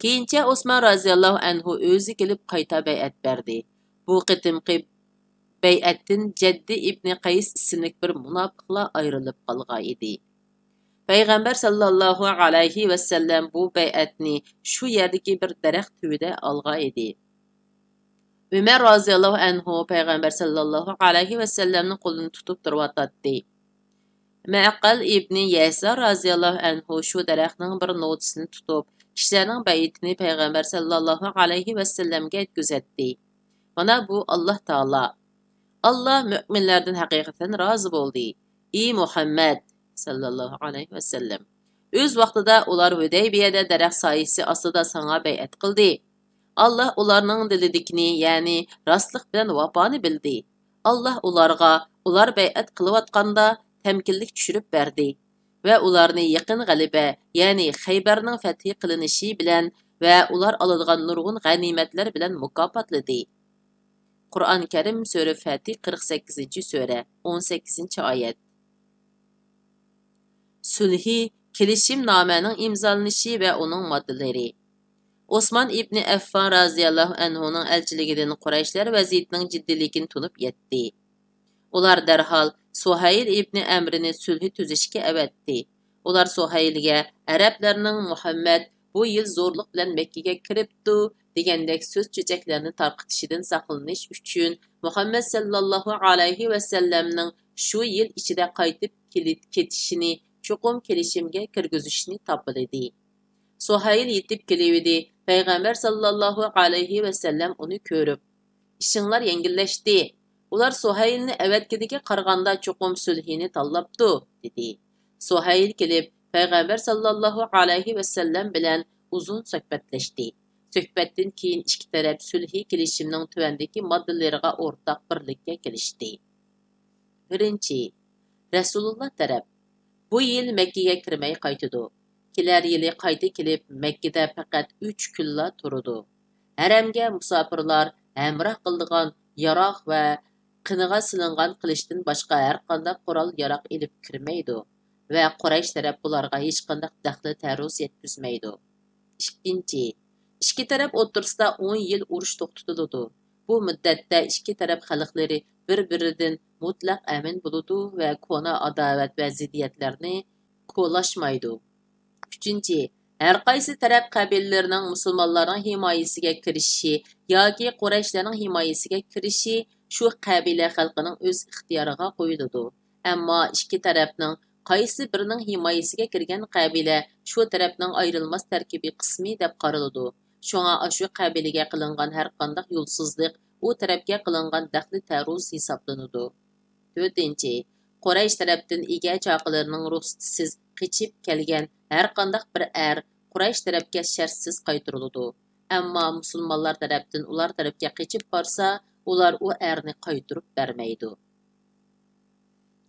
كېيىنچە ئوسمان رازىياللاھۇ ئەنھۇ ئۆزى كېلىپ قايتا بەيئەت بەردى. بۇ قېتىمقى بەيئەتتىن جەددى ئىبنى قەيس ئىسىملىك بىر مۇناپىقلا ئايرىلىپ قالغان ئىدى. پەيغەمبەر ساللاللاھۇ ئەلەيھى ۋەسەللەم بۇ بەيئەتنى شۇ يەردىكى بىر دەرەخ تۈۋىدە ئالغان ئىدى. ئۆمەر رازىياللاھۇ ئەنھۇ پەيغەمبەر ساللاللاھۇ ئەلەيھى ۋەسەللەمنىڭ قولىنى تۇتۇپ تۇرۇۋاتاتتى. مەقەل ئىبنى يەسار رازىياللاھۇ ئەنھۇ شۇ دەرەخنىڭ بىر نوتىسىنى تۇتۇپ، كىشىلەرنىڭ بەيئىتىنى پەيغەمبەر ساللاللاھۇ ئەلەيھى ۋەسەللەمگە يەتكۈزەتتى. «مانا بۇ ئاللاھ تائالا. ئاللاھ مۆمىنلەردىن ھەقىقەتەن رازى بولدى. ئى مۇھەممەد» ساللاللاھۇ ئەلەيھى ۋەسەللەم، «ئۆز ۋاقتىدا ئۇلار ھۇدەيبىيەدە دەرەخ سايىسى ئاستىدا ساڭا بەيئەت قىلدى. ئاللاھ ئۇلارنىڭ دىلىدىكىنى، يەنى راستلىق بىلەن ۋاپانى بىلدى. ئاللاھ ئۇلارغا ئۇلار بەيئەت قىلىۋاتقاندا تەمكىنلىك چۈشۈرۈپ بەردى ۋە ئۇلارنى يېقىن غەلىبە، يەنى خەيبەرنىڭ فەتھى قىلىنىشى بىلەن ۋە ئۇلار ئالىدىغان نۇرغۇن غەنىيمەتلەر بىلەن مۇكاپاتلىدى.» قۇرئان كەرىم، سۈرە فەتھى، قىرىق سەككىزىنچى سۈرە، ئون سەككىزىنچى ئايەت. سۈلھى، كېلىشىمنامەنىڭ ئىمزالىنىشى ۋە ئۇنىڭ ماددىلىرى. ئوسمان ئىبنى ئەففان رازىياللاھۇ ئەنھۇنىڭ ئەلچىلىكىدىن قۇرەيشلەر ۋەزىيىتىنىڭ جىددىيلىكىنى تونۇپ يەتتى. ئۇلار دەرھال سۇھەيل ئىبنى ئەمرىنى سۈلھى تۈزۈشكە ئەۋەتتى. ئۇلار سۇھەيلگە ئەرەبلەرنىڭ مۇھەممەد بۇ يىل زورلۇق بىلەن مەككىگە كىرىپتۇ دېگەندەك سۆز چۆچەكلەرنى تارقىتىشىدىن ساقلىنىش ئۈچۈن، مۇھەممەد ساللاللاھۇ ئەلەيھى ۋەسەللەمنىڭ شۇ يىل ئىچىدە قايتىپ كېلىپ كېتىشىنى چوقۇم كېلىشىمگە كىرگۈزۈشنى تاپىلىدى. سۇھەيل يېتىپ كېلىۋىدى، پەيغەمبەر ساللاللاھۇ ئەلەيھى ۋەسەللەم ئۇنى كۆرۈپ، «ئىشىڭلار يەڭگىللەشتى. ئۇلار سۇھەيلنى ئەۋەتكىنىگە قارىغاندا چوقۇم سۈلھىنى تاللاپتۇ» دېدى. سۇھەيل كېلىپ، پەيغەمبەر ساللاللاھۇ ئەلەيھى ۋەسەللەم بىلەن ئۇزۇن سۆھبەتلەشتى. سۆھبەتتىن كېيىن ئىككى تەرەپ سۈلھى كېلىشىمنىڭ تۆۋەندىكى ماددىلىرىغا ئورتاق بىرلىككە كېلىشتى. بىرىنچى، رەسۇلۇللا تەرەپ بۇ يىل مەككىگە كىرمەي قايتىدۇ. كېلەر يىلى قايتا كېلىپ، مەككىدە پەقەت ئۈچ كۈنلا تۇرىدۇ. ھەرەمگە مۇساپىرلار ھەمراھ قىلىدىغان ياراغ ۋە قېنىغا سېلىنغان قىلىچتىن باشقا ھەرقانداق قورال-ياراغ ئېلىپ كىرمەيدۇ ۋە قۇرەيش تەرەپ بۇلارغا ھېچقانداق دەخلى-تەرۇز يەتكۈزمەيدۇ. ئىككىنچى، ئىككى تەرەپ ئوتتۇرىسىدا ئون يىل ئۇرۇش توختىتىلىدۇ. بۇ مۇددەتتە ئىككى تەرەپ خەلقلىرى بىر-بىرىدىن مۇتلەق ئەمىن بولىدۇ ۋە كونا ئاداۋەت ۋە زىددىيەتلەرنى كولاشمايدۇ. ئۈچىنچى، ھەر قايسى تەرەپ قەبىلىلىرىنىڭ مۇسۇلمانلارنىڭ ھىمايىسىگە كىرىشىشى ياكى قۇرەيشلەرنىڭ ھىمايىسىگە كىرىشى شۇ قەبىلە خەلقىنىڭ ئۆز ئىختىيارىغا قويۇلىدۇ. ئەمما ئىككى تەرەپنىڭ قايسى بىرىنىڭ ھىمايىسىگە كىرگەن قەبىلە شۇ تەرەپنىڭ ئايرىلماس تەركىبىي قىسمى دەپ قارىلىدۇ. شۇڭا ئاشۇ قەبىلىگە قىلىنغان ھەرقانداق يولسىزلىق ئۇ تەرەپكە قىلىنغان دەخلى-تەرۇز ھېسابلىنىدۇ. تۆتىنچى، قۇرەيش تەرەپتىن ئىگە-چاقىلىرىنىڭ رۇخسىتىسىز قېچىپ كەلگەن ھەرقانداق بىر ئەر قۇرەيش تەرەپكە شەرتسىز قايتۇرۇلىدۇ. ئەمما مۇسۇلمانلار تەرەپتىن ئۇلار تەرەپكە قېچىپ بارسا، ئۇلار ئۇ ئەرنى قايتۇرۇپ بەرمەيدۇ.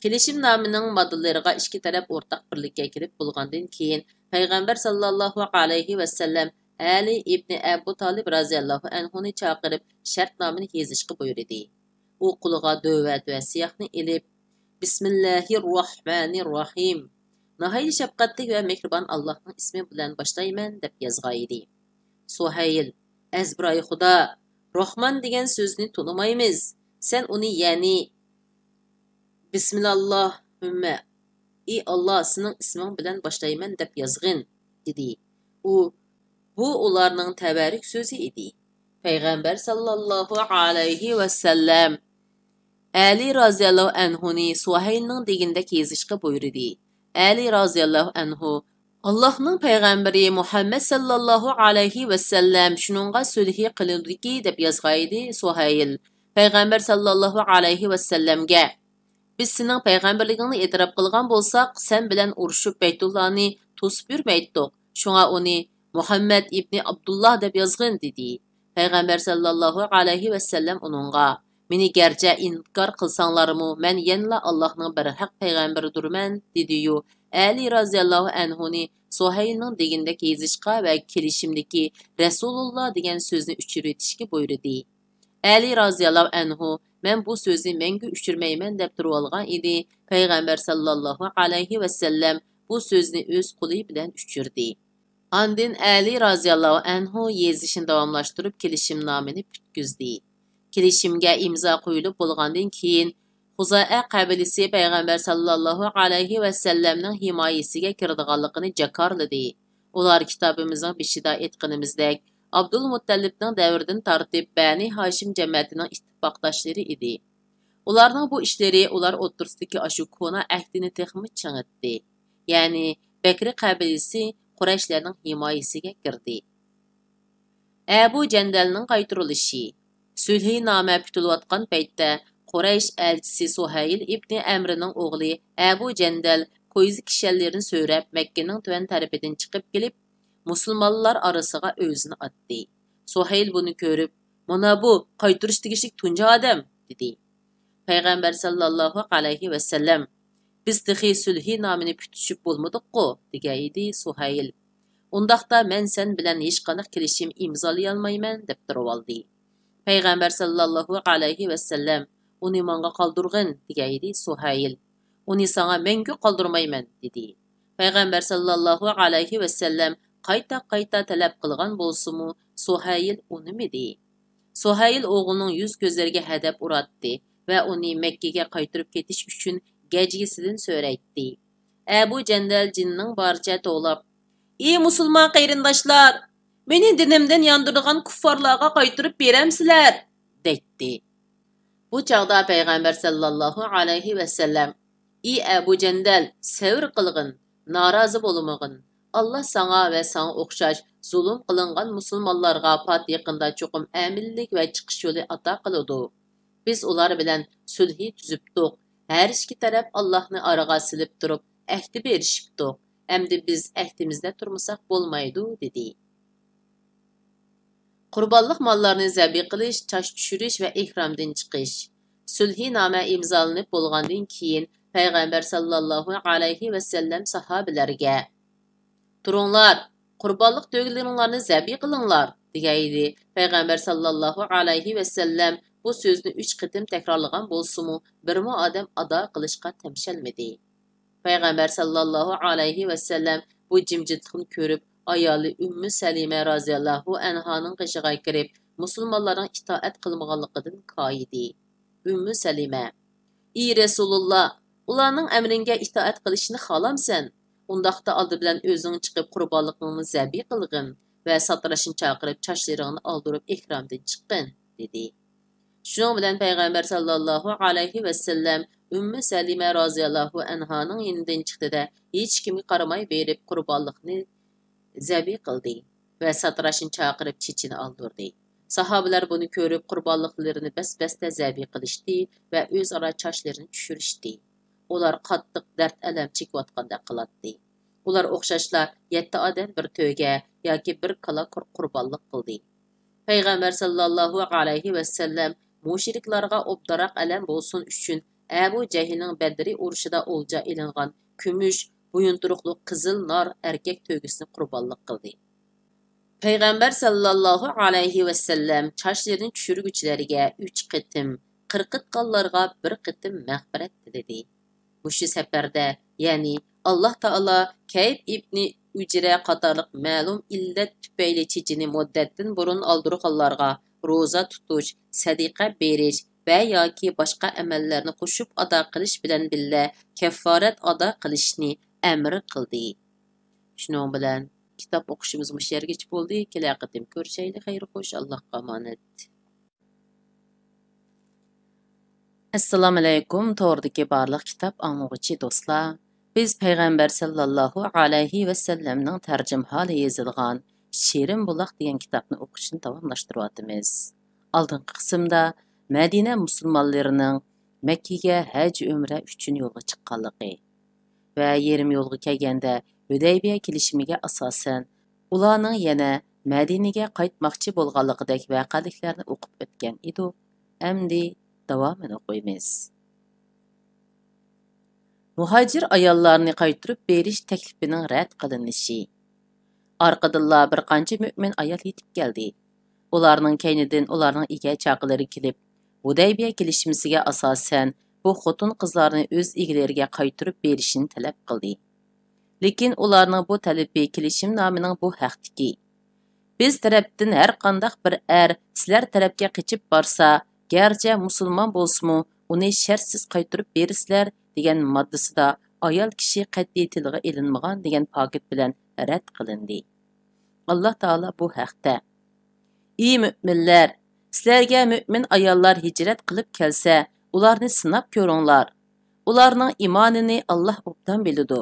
كېلىشىمنامىنىڭ ماددىلىرىغا ئىككى تەرەپ ئورتاق بىرلىككە كېلىپ بولغاندىن كېيىن، پەيغەمبەر ساللاللاھۇ ئەلەيھى ۋەسەللەم ئەلى ئىبنى ئەبۇ تالىب رازىياللاھۇ ئەنھۇنى چاقىرىپ، شەرتنامىنى يېزىشقا بۇيرۇدى. ئۇ قولىغا دۆۋەت ۋە سىياھنى ئېلىپ، «بىسمىللاھىرراھمانىرراھىم. ناھايىتى شەپقەتلىك ۋە مېھرىبان ئاللاھنىڭ ئىسمى بىلەن باشلايمەن» دەپ يازغان ئىدى. سۇھەيل، «ئەزبىراي خۇدا، راھمان دېگەن سۆزنى تونۇمايمىز. سەن ئۇنى، يەنى، بىسمىللاھىممە، ئى ئاللا، سېنىڭ ئىسمىڭ بىلەن باشلايمەن دەپ يازغىن» دېدى. ئۇ، بۇ ئۇلارنىڭ تەبەررۇك سۆزى ئىدى. پەيغەمبەر ساللاللاھۇ ئەلەيھى ۋەسەللەم ئەلى رازىياللاھۇ ئەنھۇنى سۇھەيلنىڭ دېگىنىدەك يېزىشقا بۇيرۇدى. ئەلى رازىياللاھۇ ئەنھۇ، «ئاللاھنىڭ پەيغەمبىرى مۇھەممەد ساللاللاھۇ ئەلەيھى ۋەسەللەم شۇنىڭغا سۈلھى قىلىنىدۇكى» دەپ يازغانىدى سۇھەيل پەيغەمبەر ساللاللاھۇ ئەلەيھى ۋەسەللەمگە. «بىز سېنىڭ پەيغەمبەرلىكىڭنى ئېتىراپ قىلغان بولساق، سەن بىلەن ئۇرۇشۇپ بەيتۇللانى توسۇپ يۈرمەيتتۇق. شۇڭا ئۇنى مۇھەممەد ئىبنى ئابدۇللا دەپ يازغىن» دېدى. پەيغەمبەر ساللاللاھۇ ئەلەيھى ۋەسەللەم ئۇنىڭغا، مېنى گەرچە ئىنكار قىلساڭلارمۇ، مەن يەنىلا ئاللاھنىڭ بىر ھەق پەيغەمبىرىدۇرمەن، دېدىيۇ، ئەلى رازىياللاھۇ ئەنھۇنى سۇھەيلنىڭ دېگىنىدەك يېزىشقا ۋە كېلىشىمدىكى رەسۇلۇللا دېگەن سۆزنى ئۆچۈرۈۋېتىشكە بۇيرۇدى. ئەلى رازىياللاھۇ ئەنھۇ، مەن بۇ سۆزنى مەڭگۈ ئۆچۈرمەيمەن، دەپ تۇرۇۋالغان ئىدى، پەيغەمبەر ساللاللاھۇ ئەلەيھى ۋەسەللەم بۇ سۆزنى ئۆز قولى بىلەن ئۆچۈردى. ئاندىن ئەلى رازىياللاھۇ ئەنھۇ يېزىشنى داۋاملاشتۇرۇپ، كېلىشىمنامىنى پۈتكۈزدى. كېلىشىمگە ئىمزا قويۇلۇپ بولغاندىن كېيىن، خۇزائە قەبىلىسى پەيغەمبەر ساللاللاھۇ ئەلەيھى ۋەسەللەمنىڭ ھىمايىسىگە كىرىدىغانلىقىنى جاكارلىدى. ئۇلار كىتابىمىزنىڭ بېشىدا ئېيتقىنىمىزدەك، ئابدۇلمۇتتەلىپنىڭ دەۋرىدىن تارتىپ بەنى ھاشىم جەمەتىنىڭ ئىتتىپاقداشلىرى ئىدى. ئۇلارنىڭ بۇ ئىشلىرى ئۇلار ئوتتۇرىسىدىكى ئاشۇ كونا ئەھدىنى تېخىمۇ چىڭىتتى. يەنى بەكرى قەبىلىسى قۇرەيشلەرنىڭ ھىمايىسىگە كىردى. ئەبۇ جەندەلنىڭ قايتۇرۇلۇشى. سۈلھىنامە پۈتۈلۈۋاتقان پەيتتە، قۇرەيش ئەلچىسى سۇھەيل ئىبنى ئەمرىنىڭ ئوغلى ئەبۇ جەندەل كويزا كىشەنلىرىنى سۆرەپ، مەككىنىڭ تۆۋەن تەرىپىدىن چىقىپ كېلىپ، مۇسۇلمانلار ئارىسىغا ئۆزىنى ئاتتى. سۇھەيل بۇنى كۆرۈپ، «مانا بۇ قايتۇرۇش تېگىشلىك تۇنجى ئادەم!» دېدى. پەيغەمبەر ساللاللاھۇ ئەلەيھى ۋەسەللەم، «بىز تېخى سۈلھىنامىنى پۈتۈشۈپ بولمىدۇققۇ؟» دېگەن ئىدى سۇھەيل. «ئۇنداقتا مەن سەن بىلەن ھېچقانداق كېلىشىم ئىمزالىيالمايمەن» دەپ تۇرۇۋالدى. پەيغەمبەر ساللاللاھۇ ئەلەيھى ۋەسەللەم، «ئۇنى ماڭا قالدۇرغىن» دېگەن ئىدى سۇھەيل. «ئۇنى ساڭا مەڭگۈ قالدۇرمايمەن» دېدى. پەيغەمبەر ساللاللاھۇ ئەلەيھى ۋەسەللەم قايتا-قايتا تەلەپ قىلغان بولسىمۇ، سۇھەيل ئۇنىمىدى. سۇھەيل ئوغلىنىڭ يۈز-كۆزلىرىگە ھەدەپ ئۇراتتى ۋە ئۇنى مەككىگە قايتۇرۇپ كېتىش ئۈچۈن گەجگىسىدىن سۆرەيتتى. ئەبۇ جەندەل جېنىنىڭ بارىچە توۋلاپ، «ئى مۇسۇلمان قېرىنداشلار! مېنى دىنىمدىن ياندۇرىدىغان كۇففارلارغا قايتۇرۇپ بېرەمسىلەر؟» دەيتتى. بۇ چاغدا پەيغەمبەر ساللاللاھۇ ئەلەيھى ۋەسەللەم، «ئى ئەبۇ جەندەل، سەۋر قىلغىن، نارازى بولمىغىن. ئاللا ساڭا ۋە ساڭا ئوخشاش زۇلۇم قىلىنغان مۇسۇلمانلارغا پات يېقىندا چوقۇم ئەمىنلىك ۋە چىقىش يولى ئاتا قىلىدۇ. بىز ئۇلار بىلەن سۈلھى تۈزۈپتۇق. ھەر ئىككى تەرەپ ئاللانى ئارىغا سېلىپ تۇرۇپ، ئەھدە بېرىشىپتۇق. ئەمدى بىز ئەھدىمىزدە تۇرمىساق بولمايدۇ» دېدى. قۇربانلىق ماللارنى زەبىھ قىلىش، چاچ چۈشۈرۈش ۋە ئېھرامدىن چىقىش. سۈلھىنامە ئىمزالىنىپ بولغاندىن كېيىن، پەيغەمبەر ساللاللاھۇ ئەلەيھى ۋەسەللەم ساھابىلەرگە، «تۇرۇڭلار، قۇربانلىق تۆگىلىرىڭلارنى زەبىھ قىلىڭلار» دېگەن ئىدى. پەيغەمبەر ساللاللاھۇ ئەلەيھى ۋەسەللەم بۇ سۆزنى ئۈچ قېتىم تەكرارلىغان بولسىمۇ، بىرمۇ ئادەم ئادا قىلىشقا تەمشەلمىدى. پەيغەمبەر ساللاللاھۇ ئەلەيھى ۋەسەللەم بۇ جىمجىتلىقنى كۆرۈپ، ئايالى ئۈممۇ سەلىمە رازىياللاھۇ ئەنھانىڭ قېشىغا كىرىپ، مۇسۇلمانلارنىڭ ئىتائەت قىلمىغانلىقىدىن كايىدى. ئۈممۇ سەلىمە، «ئى رەسۇلۇللا، ئۇلارنىڭ ئەمرىڭگە ئىتائەت قىلىشىنى خالامسەن؟ ئۇنداقتا ئالدى بىلەن ئۆزۈڭ چىقىپ قۇربانلىقىڭنى زەبىھ قىلغىن ۋە ساتىراشنى چاقىرىپ چاچلىرىڭنى ئالدۇرۇپ ئېھرامدىن چىققىن» دېدى. شۇنىڭ بىلەن پەيغەمبەر ساللاللاھۇ ئەلەيھى ۋەسەللەم ئۈممۇ سەلىمە رازىياللاھۇ ئەنھانىڭ يېنىدىن چىقتى-دە، ھېچكىمگە قارىماي بېرىپ قۇربانلىقنى زەبىھ قىلدى ۋە ساتىراشنى چاقىرىپ چېچىنى ئالدۇردى. ساھابىلەر بۇنى كۆرۈپ، قۇربانلىقلىرىنى بەس-بەستە زەبىھ قىلىشتى ۋە ئۆزئارا چاچلىرىنى چۈشۈرۈشتى. ئۇلار قاتتىق دەرد-ئەلەم چېكىۋاتقاندەك قىلاتتى. ئۇلار ئوخشاشلا يەتتە ئادەم بىر تۆگە ياكى بىر كالا قۇر-، قۇربانلىق قىلدى. پەيغەمبەر ساللاللاھۇ ئەلەيھى ۋەسەللەم مۇشرىكلارغا ئوبدانراق ئەلەم بولسۇن ئۈچۈن، ئەبۇ جەھىلنىڭ بەدرى ئۇرۇشىدا ئولجا ئېلىنغان كۈمۈش بويۇنتۇرۇقلۇق قىزىل نار ئەركەك تۆگىسىنى قۇربانلىق قىلدى. پەيغەمبەر ساللاللاھۇ ئەلەيھى ۋەسەللەم چاچلىرىنى چۈشۈرگۈچىلەرگە ئۈچ قېتىم، قىرقىتقانلارغا بىر قېتىم مەغپىرەت تىلىدى. مۇشۇ سەپەردە، يەنى ئاللا تائالا كەئب ئىبنى ئۇجرە قاتارلىق مەلۇم ئىللەت تۈپەيلى چېچىنى مۇددەتتىن بۇرۇن ئالدۇرغانلارغا روزا تۇتۇش، سەدىقە بېرىش ۋە ياكى باشقا ئەمەللەرنى قوشۇپ ئادا قىلىش بىلەن بىللە كەففارەت ئادا قىلىشنى ئەمر قىلدى. شۇنىڭ بىلەن كىتاب ئوقۇشىمىز مۇشۇ يەرگىچە بولدى. كېلەر قېتىم كۆرۈشەيلى. خەير خوش، ئاللاھقا ئامانەت. ئەسسالامۇئەلەيكۇم، توردىكى بارلىق كىتاب ئاڭلىغۇچى دوستلار. بىز پەيغەمبەر ساللاللاھۇ ئەلەيھى ۋەسەللەمنىڭ تەرجىمىھالى يېزىلغان شېرىن بۇلاق دېگەن كىتابنى ئوقۇشنى داۋاملاشتۇرۇۋاتىمىز. ئالدىنقى قىسىمدا مەدىنە مۇسۇلمانلىرىنىڭ مەككىگە ھەج ئۆمرە ئۈچۈن يولغا چىققانلىقى ۋە يېرىم يولغا كەلگەندە ھۈدەيبىيە كېلىشىمىگە ئاساسەن، ئۇلارنىڭ يەنە مەدىنىگە قايتماقچى بولغانلىقىدەك ۋەقەلىكلەرنى ئوقۇپ ئۆتكەن ئىدۇق. ئەمدى داۋامىنى ئوقۇيمىز. مۇھاجىر ئاياللارنى قايتۇرۇپ بېرىش تەكلىپىنىڭ رەت قىلىنىشى. ئارقىدىنلا بىر قانچە مۆمىن ئايال يېتىپ كەلدى. ئۇلارنىڭ كەينىدىن ئۇلارنىڭ ئىگە چاقىلىرى كېلىپ، ھۇدەيبىيە كېلىشمىسىگە ئاساسەن، بۇ خوتۇن-قىزلارنى ئۆز ئىگىلىرىگە قايتۇرۇپ بېرىشنى تەلەپ قىلدى. لېكىن ئۇلارنىڭ بۇ تەلىپى كېلىشىمنامىنىڭ بۇ ھەقتىكى، «بىز تەرەپتىن ھەر قانداق بىر ئەر سىلەر تەرەپكە قېچىپ بارسا، گەرچە مۇسۇلمان بولسىمۇ، ئۇنى شەرتسىز قايتۇرۇپ بېرىسىلەر» دېگەن ماددىسىدا ئايال كىشى قەتئىي تىلغا ئېلىنمىغان دېگەن پاكىت بىلەن رەت قىلىندى. ئاللا تائالا بۇ ھەقتە، «ئى مۆمىنلەر! سىلەرگە مۆمىن ئاياللار ھىجرەت قىلىپ كەلسە، ئۇلارنى سىناپ كۆرۈڭلار. ئۇلارنىڭ ئىمانىنى ئاللا ئوبدان بىلىدۇ.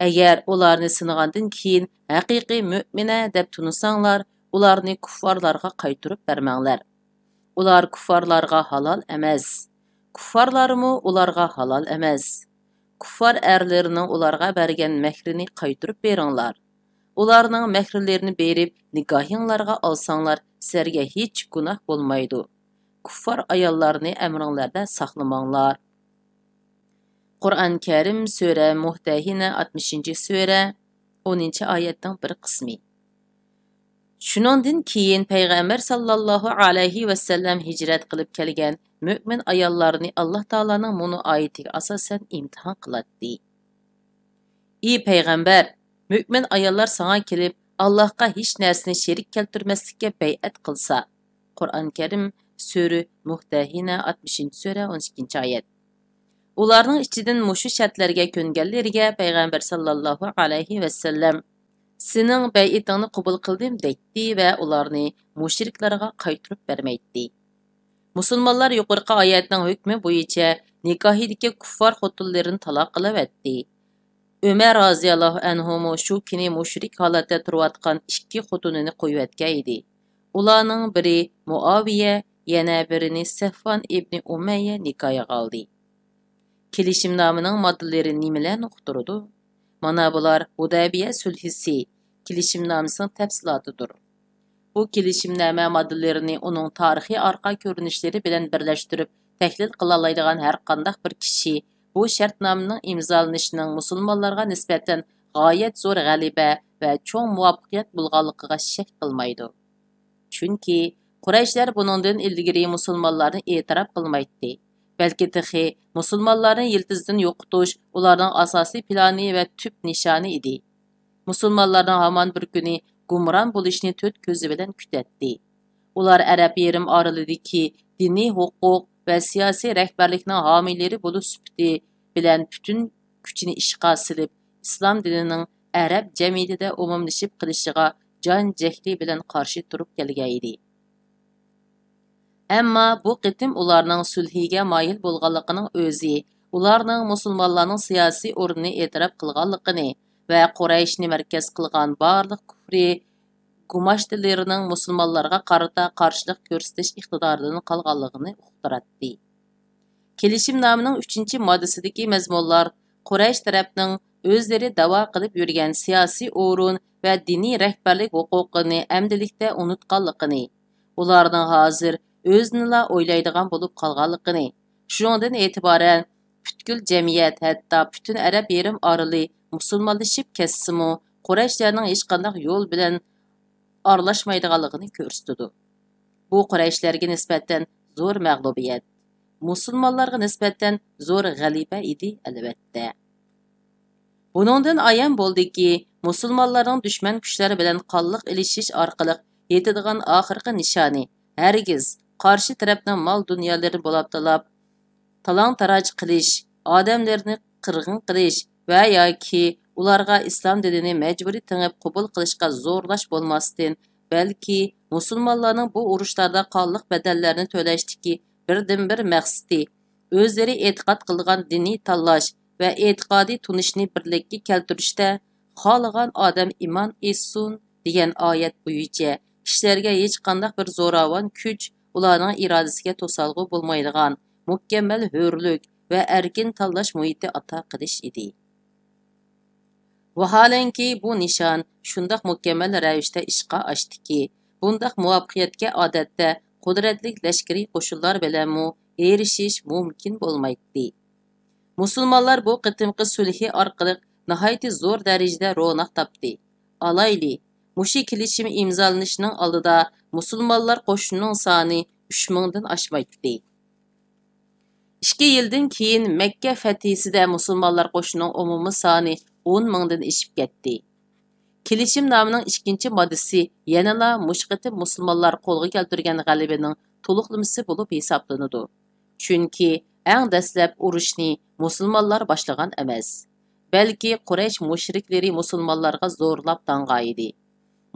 ئەگەر ئۇلارنى سىنىغاندىن كېيىن ھەقىقىي مۆمىنە دەپ تونۇساڭلار، ئۇلارنى كۇففارلارغا قايتۇرۇپ بەرمەڭلار. ئۇلار كۇففارلارغا ھالال ئەمەس. كۇففارلارمۇ ئۇلارغا ھالال ئەمەس. كۇففار ئەرلىرىنىڭ ئۇلارغا بەرگەن مەھرىنى قايتۇرۇپ بېرىڭلار. ئۇلارنىڭ مەھرىلىرىنى بېرىپ، نىكاھىڭلارغا ئالساڭلار، سىلەرگە ھېچ گۇناھ بولمايدۇ. كۇففار ئاياللارنى ئەمرىڭلەردە ساقلىماڭلار.» قۇرئان كەرىم، سۈرە مۇمتەھىنە، ئاتمىشىنچى سۈرە، ئونىنچى ئايەتنىڭ بىر قىسمى. شۇنىڭدىن كېيىن پەيغەمبەر ساللاللاھۇ ئەلەيھى ۋەسەللەم ھىجرەت قىلىپ كەلگەن مۆمىن ئاياللارنى ئاللا تائالانىڭ مۇنۇ ئايىتىگە ئاساسەن ئىمتىھان قىلاتتى. «ئى پەيغەمبەر، مۆمىن ئاياللار ساڭا كېلىپ، ئاللاھقا ھېچ نەرسىنى شېرىك كەلتۈرمەسلىككە بەيئەت قىلسا.» قۇرئان كەرىم، سۈرە مۇمتەھىنە، ئاتمىشىنچى سۈرە، ئون ئىككىنچى ئايەت. ئۇلارنىڭ ئىچىدىن مۇشۇ شەرتلەرگە كۆنگەنلىرىگە پەيغەمبەر ساللاللاھۇ ئەلەيھى ۋەسەللەم، «سېنىڭ بەيئىتىڭنى قوبۇل قىلدىم» دەيتتى ۋە ئۇلارنى مۇشرىكلارغا قايتۇرۇپ بەرمەيتتى. مۇسۇلمانلار يۇقىرىقى ئايەتنىڭ ھۆكمى بويىچە نىكاھىدىكى كۇففار خوتۇنلىرىنى تالاق قىلىۋەتتى. ئۆمەر رازىياللاھۇ ئەنھۇمۇ شۇ كۈنى مۇشرىك ھالەتتە تۇرۇۋاتقان ئىككى خوتۇنىنى قويۇۋەتكەن ئىدى. ئۇلارنىڭ بىرى مۇئاۋىيە، يەنە بىرىنى سەفۋان ئىبنى ئۇمەييە نىكاھىغا ئالدى. كېلىشىمنامىنىڭ ماددىلىرى نېمىلەرنى ئۇقتۇرىدۇ؟ مانا بۇلار ھۇدەيبىيە سۈلھىسى كېلىشىمنامىسىنىڭ تەپسىلاتىدۇر. بۇ كېلىشىمنامە ماددىلىرىنى ئۇنىڭ تارىخىي ئارقا كۆرۈنۈشلىرى بىلەن بىرلەشتۈرۈپ تەھلىل قىلالايدىغان ھەر قانداق بىر كىشى بۇ شەرتنامىنىڭ ئىمزالىنىشىنىڭ مۇسۇلمانلارغا نىسبەتەن غايەت زور غەلىبە ۋە چوڭ مۇۋەپپەقىيەت بولغانلىقىغا شەك قىلمايدۇ. چۈنكى قۇرەيشلەر بۇنىڭدىن ئىلگىرى مۇسۇلمانلارنى ئېتىراپ قىلمايتتى، بەلكى تېخى مۇسۇلمانلارنى يىلتىزىدىن يوقىتىش ئۇلارنىڭ ئاساسىي پىلانى ۋە تۈپ نىشانى ئىدى. مۇسۇلمانلارنىڭ ھامان بىر كۈنى گۇمران بولۇشىنى تۆت كۆزى بىلەن كۈتەتتى. ئۇلار ئەرەب يېرىم ئارىلىدىكى دىنىي ھوقۇق ۋە سىياسىي رەھبەرلىكنىڭ ھامىيلىرى بولۇش سۈپىتى بىلەن پۈتۈن كۈچىنى ئىشقا سېلىپ، ئىسلام دىنىنىڭ ئەرەب جەمئىيىتىدە ئومۇملىشىپ قېلىشىغا جان جەھلى بىلەن قارشى تۇرۇپ كەلگەن ئىدى. ئەمما بۇ قېتىم ئۇلارنىڭ سۈلھىگە مايىل بولغانلىقىنىڭ ئۆزى، ئۇلارنىڭ مۇسۇلمانلارنىڭ سىياسىي ئورنىنى ئېتىراپ قىلغانلىقىنى ۋە قۇرەيشنى مەركەز قىلغان بارلىق كۇفرىي گۇماشتىلىرىنىڭ مۇسۇلمانلارغا قارىتا قارشىلىق كۆرسىتىش ئىقتىدارىدىن قالغانلىقىنى ئۇقتۇراتتى. كېلىشىمنامىنىڭ ئۈچىنچى ماددىسىدىكى مەزمۇنلار قۇرەيش تەرەپنىڭ ئۆزلىرى دەۋا قىلىپ يۈرگەن سىياسىي ئورۇن ۋە دىنىي رەھبەرلىك ھوقۇقىنى ئەمدىلىكتە ئۇنتقانلىقىنى، ئۇلارنىڭ ھازىر ئۆزىنىلا ئويلايدىغان بولۇپ قالغانلىقىنى، شۇنىڭدىن ئېتىبارەن پۈتكۈل جەمئىيەت، ھەتتا پۈتۈن ئەرەب يېرىم ئارىلى مۇسۇلمانلىشىپ كەتسىمۇ، قۇرەيشلەرنىڭ ھېچقانداق يول بىلەن ئارىلاشمايدىغانلىقىنى كۆرسىتىدۇ. بۇ قۇرەيشلەرگە نىسبەتەن زور مەغلۇبىيەت، مۇسۇلمانلارغا نىسبەتەن زور غەلىبە ئىدى، ئەلۋەتتە. بۇنىڭدىن ئايان بولدىكى، مۇسۇلمانلارنىڭ دۈشمەن كۈچلەر بىلەن قانلىق ئېلىشىش ئارقىلىق يېتىدىغان ئاخىرقى نىشانى ھەرگىز قارشى تەرەپنىڭ مال-دۇنيالىرىنى بولاپ تالاپ، تالاڭ-تاراج قىلىش، ئادەملىرىنى قىرغىن قىلىش ۋە ياكى ئۇلارغا ئىسلام دىنىنى مەجبۇرىي تېڭىپ قوبۇل قىلىشقا زورلاش بولماستىن، بەلكى مۇسۇلمانلارنىڭ بۇ ئۇرۇشلاردا قانلىق بەدەللەرنى تۆلەشتىكى بىردىنبىر مەقسىتى، ئۆزلىرى ئېتىقاد قىلىدىغان دىننى تاللاش ۋە ئېتىقادىي تونۇشنى بىرلىككە كەلتۈرۈشتە، «خالىغان ئادەم ئىمان ئېيتسۇن» دېگەن ئايەت بويىچە كىشىلەرگە ھېچقانداق بىر زوراۋان كۈچ ئۇلارنىڭ ئىرادىسىگە توسالغۇ بولمايدىغان مۇكەممەل ھۆرلۈك ۋە ئەركىن تاللاش مۇھىتى ئاتا قىلىش ئىدى. ۋاھالەنكى، بۇ نىشان شۇنداق مۇكەممەل رەۋىشتە ئىشقا ئاشتىكى، بۇنداق مۇۋەپپەقىيەتكە ئادەتتە قۇدرەتلىك لەشكىرىي قوشۇنلار بىلەنمۇ ئېرىشىش مۇمكىن بولمايتتى. مۇسۇلمانلار بۇ قېتىمقى سۈلھى ئارقىلىق ناھايىتى زور دەرىجىدە روناق تاپتى. ئالايلى، مۇشۇ كېلىشىم ئىمزالىنىشنىڭ ئالدىدا مۇسۇلمانلار قوشۇنىنىڭ سانى ئۈچ مىڭدىن ئاشمايتتى. ئىككى يىلدىن كېيىن مەككە فەتھىسىدە مۇسۇلمانلار قوشۇنىنىڭ ئومۇمىي سانى ئون مىڭدىن ئېشىپ كەتتى. كېلىشىمنامىنىڭ ئىككىنچى ماددىسى يەنىلا مۇشۇ قېتىم مۇسۇلمانلار قولغا كەلتۈرگەن غەلىبىنىڭ تولۇقلىمىسى بولۇپ ھېسابلىنىدۇ. چۈنكى ئەڭ دەسلەپ ئۇرۇشنى مۇسۇلمانلار باشلىغان ئەمەس، بەلكى قۇرەيش مۇشرىكلىرى مۇسۇلمانلارغا زورلاپ داڭغان ئىدى.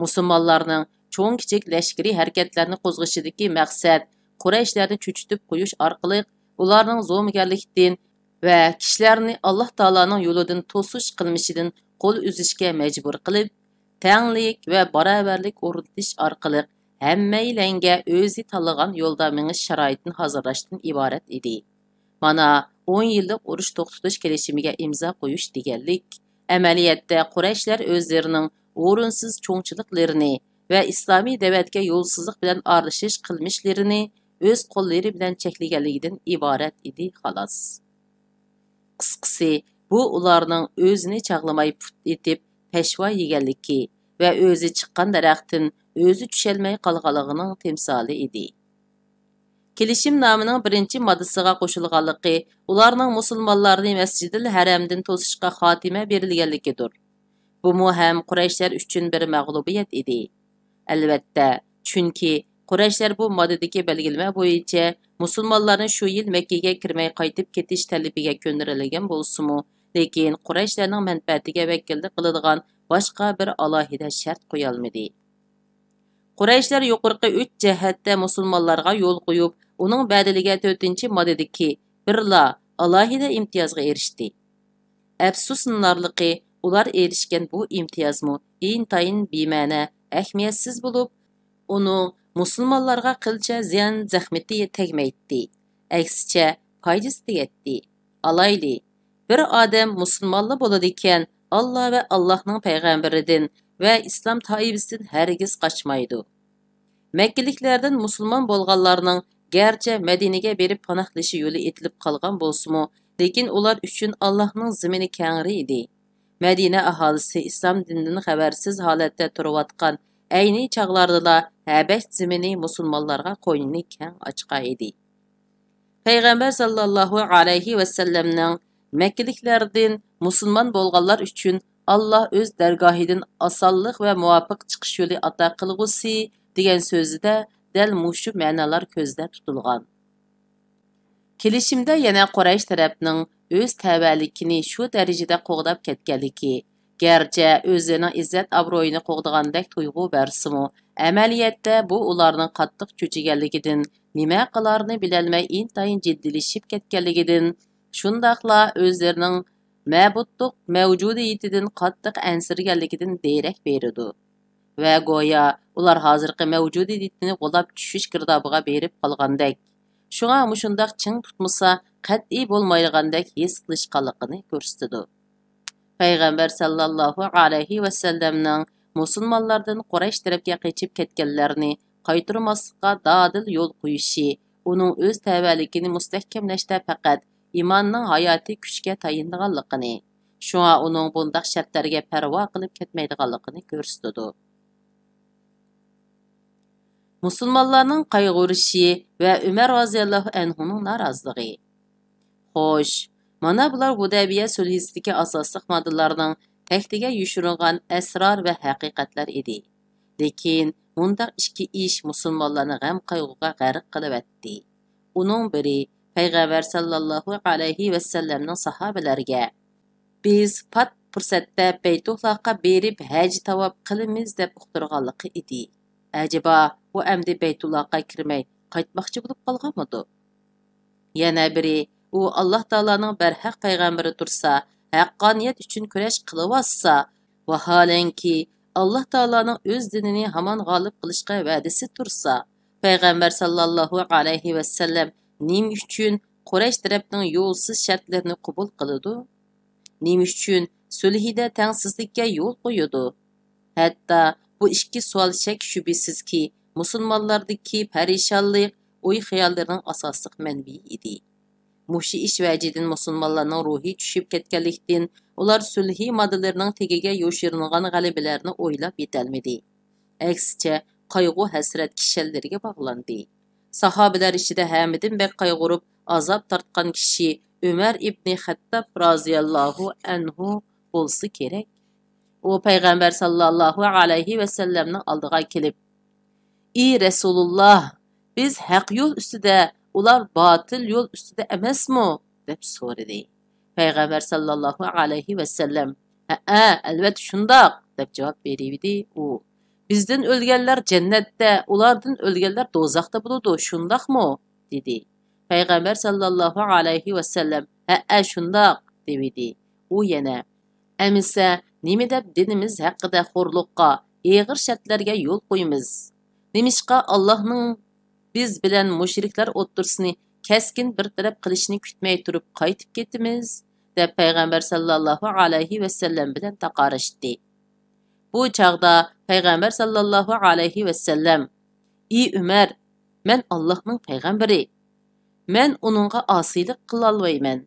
مۇسۇلمانلارنىڭ چوڭ-كىچىك لەشكىرىي ھەرىكەتلەرنى قوزغىشىدىكى مەقسەت قۇرەيشلەرنى چۆچۈتۈپ قويۇش ئارقىلىق ئۇلارنىڭ زومىگەرلىكتىن ۋە كىشىلەرنى ئاللاھ تائالانىڭ يولىدىن توسۇش قىلمىشىدىن قول ئۈزۈشكە مەجبۇر قىلىپ، تەڭلىك ۋە باراۋەرلىك ئورنىتىش ئارقىلىق ھەممەيلەنگە ئۆزى تاللىغان يولدا مېڭىش شارائىتىنى ھازىرلاشتىن ئىبارەت ئىدى. مانا، ئون يىللىق ئۇرۇش توختىتىش كېلىشىمىگە ئىمزا قويۇش دېگەنلىك، ئەمەلىيەتتە قۇرەيشلەر ئۆزلىرىنىڭ ئورۇنسىز چوڭچىلىقلىرىنى ۋە ئىسلامىي دەۋەتكە يولسىزلىق بىلەن ئارىلىشىش قىلمىشلىرىنى ئۆز قوللىرى بىلەن چەكلىگەنلىكىدىن ئىبارەت ئىدى، خالاس. قىسقىسى، بۇ ئۇلارنىڭ ئۆزىنى چاغلىماي پۇت ئېتىپ پەشۋا يېگەنلىكى ۋە ئۆزى چىققان دەرەختىن ئۆزى چۈشەلمەي قالغانلىقىنىڭ تىمسالى ئىدى. كېلىشىمنامىنىڭ بىرىنچى ماددىسىغا قوشۇلغانلىقى ئۇلارنىڭ مۇسۇلمانلارنى مەسجىدىل ھەرەمدىن توسۇشقا خاتىمە بېرىلگەنلىكىدۇر. بۇمۇ ھەم قۇرەيشلەر ئۈچۈن بىر مەغلۇبىيەت ئىدى. ئەلۋەتتە، چۈنكى قۇرەيشلەر بۇ ماددىدىكى بەلگىلىمە بويىچە مۇسۇلمانلارنى شۇ يىل مەككىگە كىرمەي قايتىپ كېتىش تەلىپىگە كۆندۈرەلىگەن بولسىمۇ، لېكىن قۇرەيشلەرنىڭ مەنپەئەتىگە ۋەكىللىك قىلىدىغان باشقا بىر ئالاھىدە شەرت قويالمىدى. قۇرەيشلەر يۇقىرىقى ئۈچ جەھەتتە مۇسۇلمانلارغا يول قويۇپ، ئۇنىڭ بەدىلىگە تۆتىنچى ماددىدىكى بىرلا ئالاھىدە ئىمتىيازغا ئېرىشتى. ئەپسۇسلىنارلىقى، ئۇلار ئېرىشكەن بۇ ئىمتىيازمۇ ئىنتايىن بىمەنە، ئەھمىيەتسىز بولۇپ، ئۇنىڭ مۇسۇلمانلارغا قىلچە زىيان زەخمىتى تەگمەيتتى، ئەكسىچە، پايدىسى تېگەتتى. ئالايلى، بىر ئادەم مۇسۇلمانلا بولىدىكەن، ئاللا ۋە ئاللاھنىڭ پەيغەمبىرىدىن ۋە ئىسلام تائىپىسىدىن ھەرگىز قاچمايدۇ. مەككىلىكلەردىن مۇسۇلمان بولغانلارنىڭ گەرچە مەدىنىگە بېرىپ پاناھلىشى يولى ئېتىلىپ قالغان بولسىمۇ، لېكىن ئۇلار ئۈچۈن ئاللاھنىڭ زېمىنى كەڭرى ئىدى. مەدىنە ئاھالىسى ئىسلام دىنىدىن خەۋەرسىز ھالەتتە تۇرۇۋاتقان ئەينى چاغلاردىلا ھەبەش زېمىنى مۇسۇلمانلارغا قوينىنى كەڭ ئاچقان ئىدى. پەيغەمبەر ساللاللاھۇ ئەلەيھى ۋەسەللەمنىڭ مەككىلىكلەردىن مۇسۇلمان بولغانلار ئۈچۈن ئاللا ئۆز دەرگاھىدىن ئاسانلىق ۋە مۇۋاپىق چىقىش يولى ئاتا قىلغۇسى دېگەن سۆزىدە دەل مۇشۇ مەنالار كۆزدە تۇتۇلغان. كېلىشىمدە يەنە قۇرەيش تەرەپنىڭ ئۆز تەۋەلىكىنى شۇ دەرىجىدە قوغداپ كەتكەنلىكى، گەرچە ئۆزلىرىنىڭ ئىززەت-ئابرۇيىنى قوغدىغاندەك تۇيغۇ بەرسىمۇ، ئەمەلىيەتتە بۇ ئۇلارنىڭ قاتتىق چۆچۈگەنلىكىدىن، نېمە قىلارىنى بىلەلمەي ئىنتايىن جىددىيلىشىپ كەتكەنلىكىدىن، شۇنداقلا ئۆزلىرىنىڭ مەبۇتلۇق مەۋجۇدىيىتىدىن قاتتىق ئەنسىرىگەنلىكىدىن دېرەك بېرىدۇ. ۋە گويا ئۇلار ھازىرقى مەۋجۇدىيىتىنى غۇلاپ چۈشۈش گىردابىغا بېرىپ قالغاندەك، شۇڭا مۇشۇنداق چىڭ تۇتمىسا قەتئىي بولمايدىغاندەك ھېس قىلىشقانلىقىنى كۆرسىتىدۇ. پەيغەمبەر ساللاللاھۇ ئەلەيھى ۋەسەللەمنىڭ مۇسۇلمانلاردىن قۇرەيش تەرەپكە قېچىپ كەتكەنلەرنى قايتۇرماسلىققا دادىل يول قويۇشى، ئۇنىڭ ئۆز تەۋەلىكىنى مۇستەھكەملەشتە پەقەت ئىماننىڭ ھاياتىي كۈچكە تايىنىدىغانلىقىنى، شۇڭا ئۇنىڭ بۇنداق شەرتلەرگە پەرۋا قىلىپ كەتمەيدىغانلىقىنى كۆرسىتىدۇ. مۇسۇلمانلارنىڭ قايغۇرۇشى ۋە ئۆمەر رازىياللاھۇ ئەنھۇنىڭ نارازىلىقى. خوش، مانا بۇلار ھۇدەيبىيە سۈلھىسىدىكى ئاساسلىق ماددىلارنىڭ تەكتىگە يوشۇرۇنغان ئەسرار ۋە ھەقىقەتلەر ئىدى. لېكىن مۇنداق ئىككى ئىش مۇسۇلمانلارنى غەم-قايغۇغا غەرق قىلىۋەتتى. ئۇنىڭ بىرى پەيغەمبەر ساللاللاھۇ ئەلەيھى ۋەسەللەمنىڭ ساھابىلەرگە، «بىز پات پۇرسەتتە بەيتۇللاھقا بېرىپ ھەج تاۋاپ قىلىمىز» دەپ ئۇقتۇرغانلىقى ئىدى. ئەجەبا، ئۇ ئەمدى بەيتۇللاھقا كىرمەي قايتماقچى بولۇپ قالغانمىدۇ؟ يەنە بىرى، ئۇ ئاللاھ تائالانىڭ بەرھەق پەيغەمبىرى تۇرسا، ھەققانىيەت ئۈچۈن كۈرەش قىلىۋاتسا، ۋاھالەنكى، ئاللاھ تائالانىڭ ئۆز دىنىنى ھامان غالىب قىلىشقا ۋەدىسى تۇرسا، پەيغەمبەر ساللاللاھۇ ئەلەيھى ۋەسەللەم نېمە ئۈچۈن قۇرەيش تەرەپنىڭ يولسىز شەرتلىرىنى قوبۇل قىلىدۇ؟ نېمە ئۈچۈن سۈلھىدە تەڭسىزلىككە يول قويىدۇ؟ ھەتتا بۇ ئىككى سوئال شەك-شۈبھىسىزكى، مۇسۇلمانلاردىكى پەرىشانلىق ئوي-خىياللىرىنىڭ ئاساسلىق مەنبىيى ئىدى. مۇشۇ ئىش ۋەجىدىن مۇسۇلمانلارنىڭ روھى چۈشۈپ كەتكەنلىكتىن، ئۇلار سۈلھى ماددىلىرىنىڭ تېگىگە يوشۇرۇنغان غەلىبىلەرنى ئويلاپ يېتەلمىدى. ئەكسىچە، قايغۇ-ھەسرەت كىشەنلىرىگە باغلاندى. ساھابىلەر ئىچىدە ھەممىدىن بەك قايغۇرۇپ، ئازاب تارتقان كىشى ئۆمەر ئىبنى خەتتاب رازىياللاھۇ ئەنھۇ بولسا كېرەك. ئۇ پەيغەمبەر ساللاللاھۇ ئەلەيھى ۋەسەللەمنىڭ ئالدىغا كېلىپ، ئى رەسۇلۇللاھ، بىز ھەق يول ئۈستىدە، ئۇلار باتىل يول ئۈستىدە ئەمەسمۇ؟ دەپ سورىدى. پەيغەمبەر ساللاللاھۇ ئەلەيھى ۋەسەللەم، ھەئە، ئەلۋەتتە شۇنداق، دەپ جاۋاب بېرىۋىدى ئۇ. بىزدىن ئۆلگەنلەر جەننەتتە، ئۇلاردىن ئۆلگەنلەر دوزاختا بولىدۇ، شۇنداقمۇ؟ دېدى. پەيغەمبەر ساللاللاھۇ ئەلەيھى ۋەسەللەم، ھەئە، شۇنداق، دېۋىدى. ئۇ يەنە، ئەمىسە نېمە دەپ دىنىمىز ھەققىدە خورلۇققا، ئېغىر شەرتلەرگە يول قويىمىز؟ نېمىشقا ئاللاھنىڭ بىز بىلەن مۇشرىكلار ئوتتۇرىسىنى كەسكىن بىر تەرەپ قىلىشىنى كۈتمەي تۇرۇپ قايتىپ كېتىمىز؟ دەپ پەيغەمبەر ساللاللاھۇ ئەلەيھى ۋەسەللەم بىلەن تاقارىشتى. بۇ چاغدا پەيغەمبەر ساللاللاھۇ ئەلەيھى ۋەسەللەم، ئى ئۆمەر، مەن ئاللاھنىڭ پەيغەمبىرى. مەن ئۇنىڭغا ئاسىيلىق قىلالمايمەن.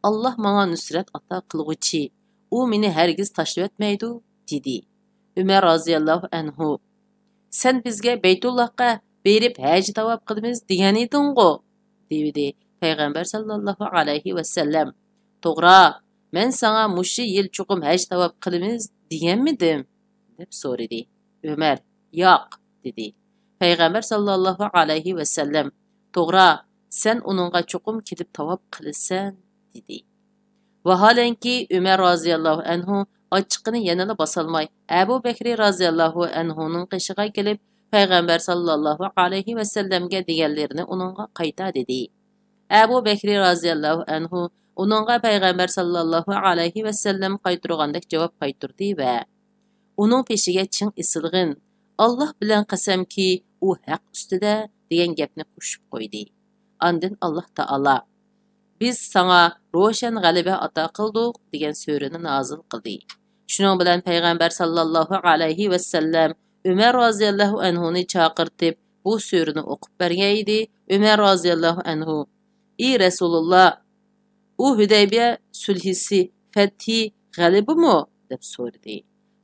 ئاللاھ ماڭا نۇسرەت ئاتا قىلغۇچى. ئۇ مېنى ھەرگىز تاشلىۋەتمەيدۇ، دېدى. ئۆمەر رازىياللاھۇ ئەنھۇ، سەن بىزگە بەيتۇللاھقا بېرىپ ھەج تاۋاپ قىلىمىز دېگەن ئىدىڭغۇ؟ دېۋىدى. پەيغەمبەر ساللاللاھۇ ئەلەيھى ۋەسەللەم، توغرا، مەن ساڭا مۇشۇ يىل چوقۇم ھەج تاۋاپ قىلىمىز دېگەنمىدىم؟ دەپ سورىدى. ئۆمەر، ياق، دېدى. پەيغەمبەر ساللاللاھۇ ئەلەيھى ۋەسەللەم، توغرا، سەن ئۇنىڭغا چوقۇم كېلىپ تاۋاپ قىلىسەن، دېدى. ۋاھالەنكى، ئۆمەر رازىياللاھۇ ئەنھۇ ئاچچىقىنى يەنىلا باسالماي، ئەبۇ بەكرى رازىياللاھۇ ئەنھۇنىڭ قېشىغا كېلىپ، پەيغەمبەر ساللاللاھۇ ئەلەيھى ۋەسەللەمگە دېگەنلىرىنى ئۇنىڭغا قايتا دېدى. ئەبۇ بەكرى رازىياللاھۇ ئەنھۇ ئۇنىڭغا پەيغەمبەر ساللاللاھۇ ئەلەيھى ۋەسەللەم قايتۇرغاندەك جاۋاب قايتۇردى ۋە ئۇنىڭ پېشىگە چىڭ ئېسىلغىن، ئاللاھ بىلەن قەسەمكى، ئۇ ھەق ئۈستىدە، دېگەن گەپنى قوشۇپ قويدى. ئاندىن ئاللاھ تائالا، بىز ساڭا روشەن غەلىبە ئاتا قىلدۇق، دېگەن سۈرىنى نازىل قىلدى. شۇنىڭ بىلەن پەيغەمبەر ساللاللاھۇ ئەلەيھى ۋەسەللەم ئۆمەر رازىياللاھۇ ئەنھۇنى چاقىرتىپ، بۇ سۈرىنى ئوقۇپ بەرگەن ئىدى. ئۆمەر رازىياللاھۇ ئەنھۇ، ئى رەسۇلۇللاھ، ئۇ ھۈدەيبىيە سۈلھىسى، فەتھى، غەلىبىمۇ؟ دەپ سورىدى.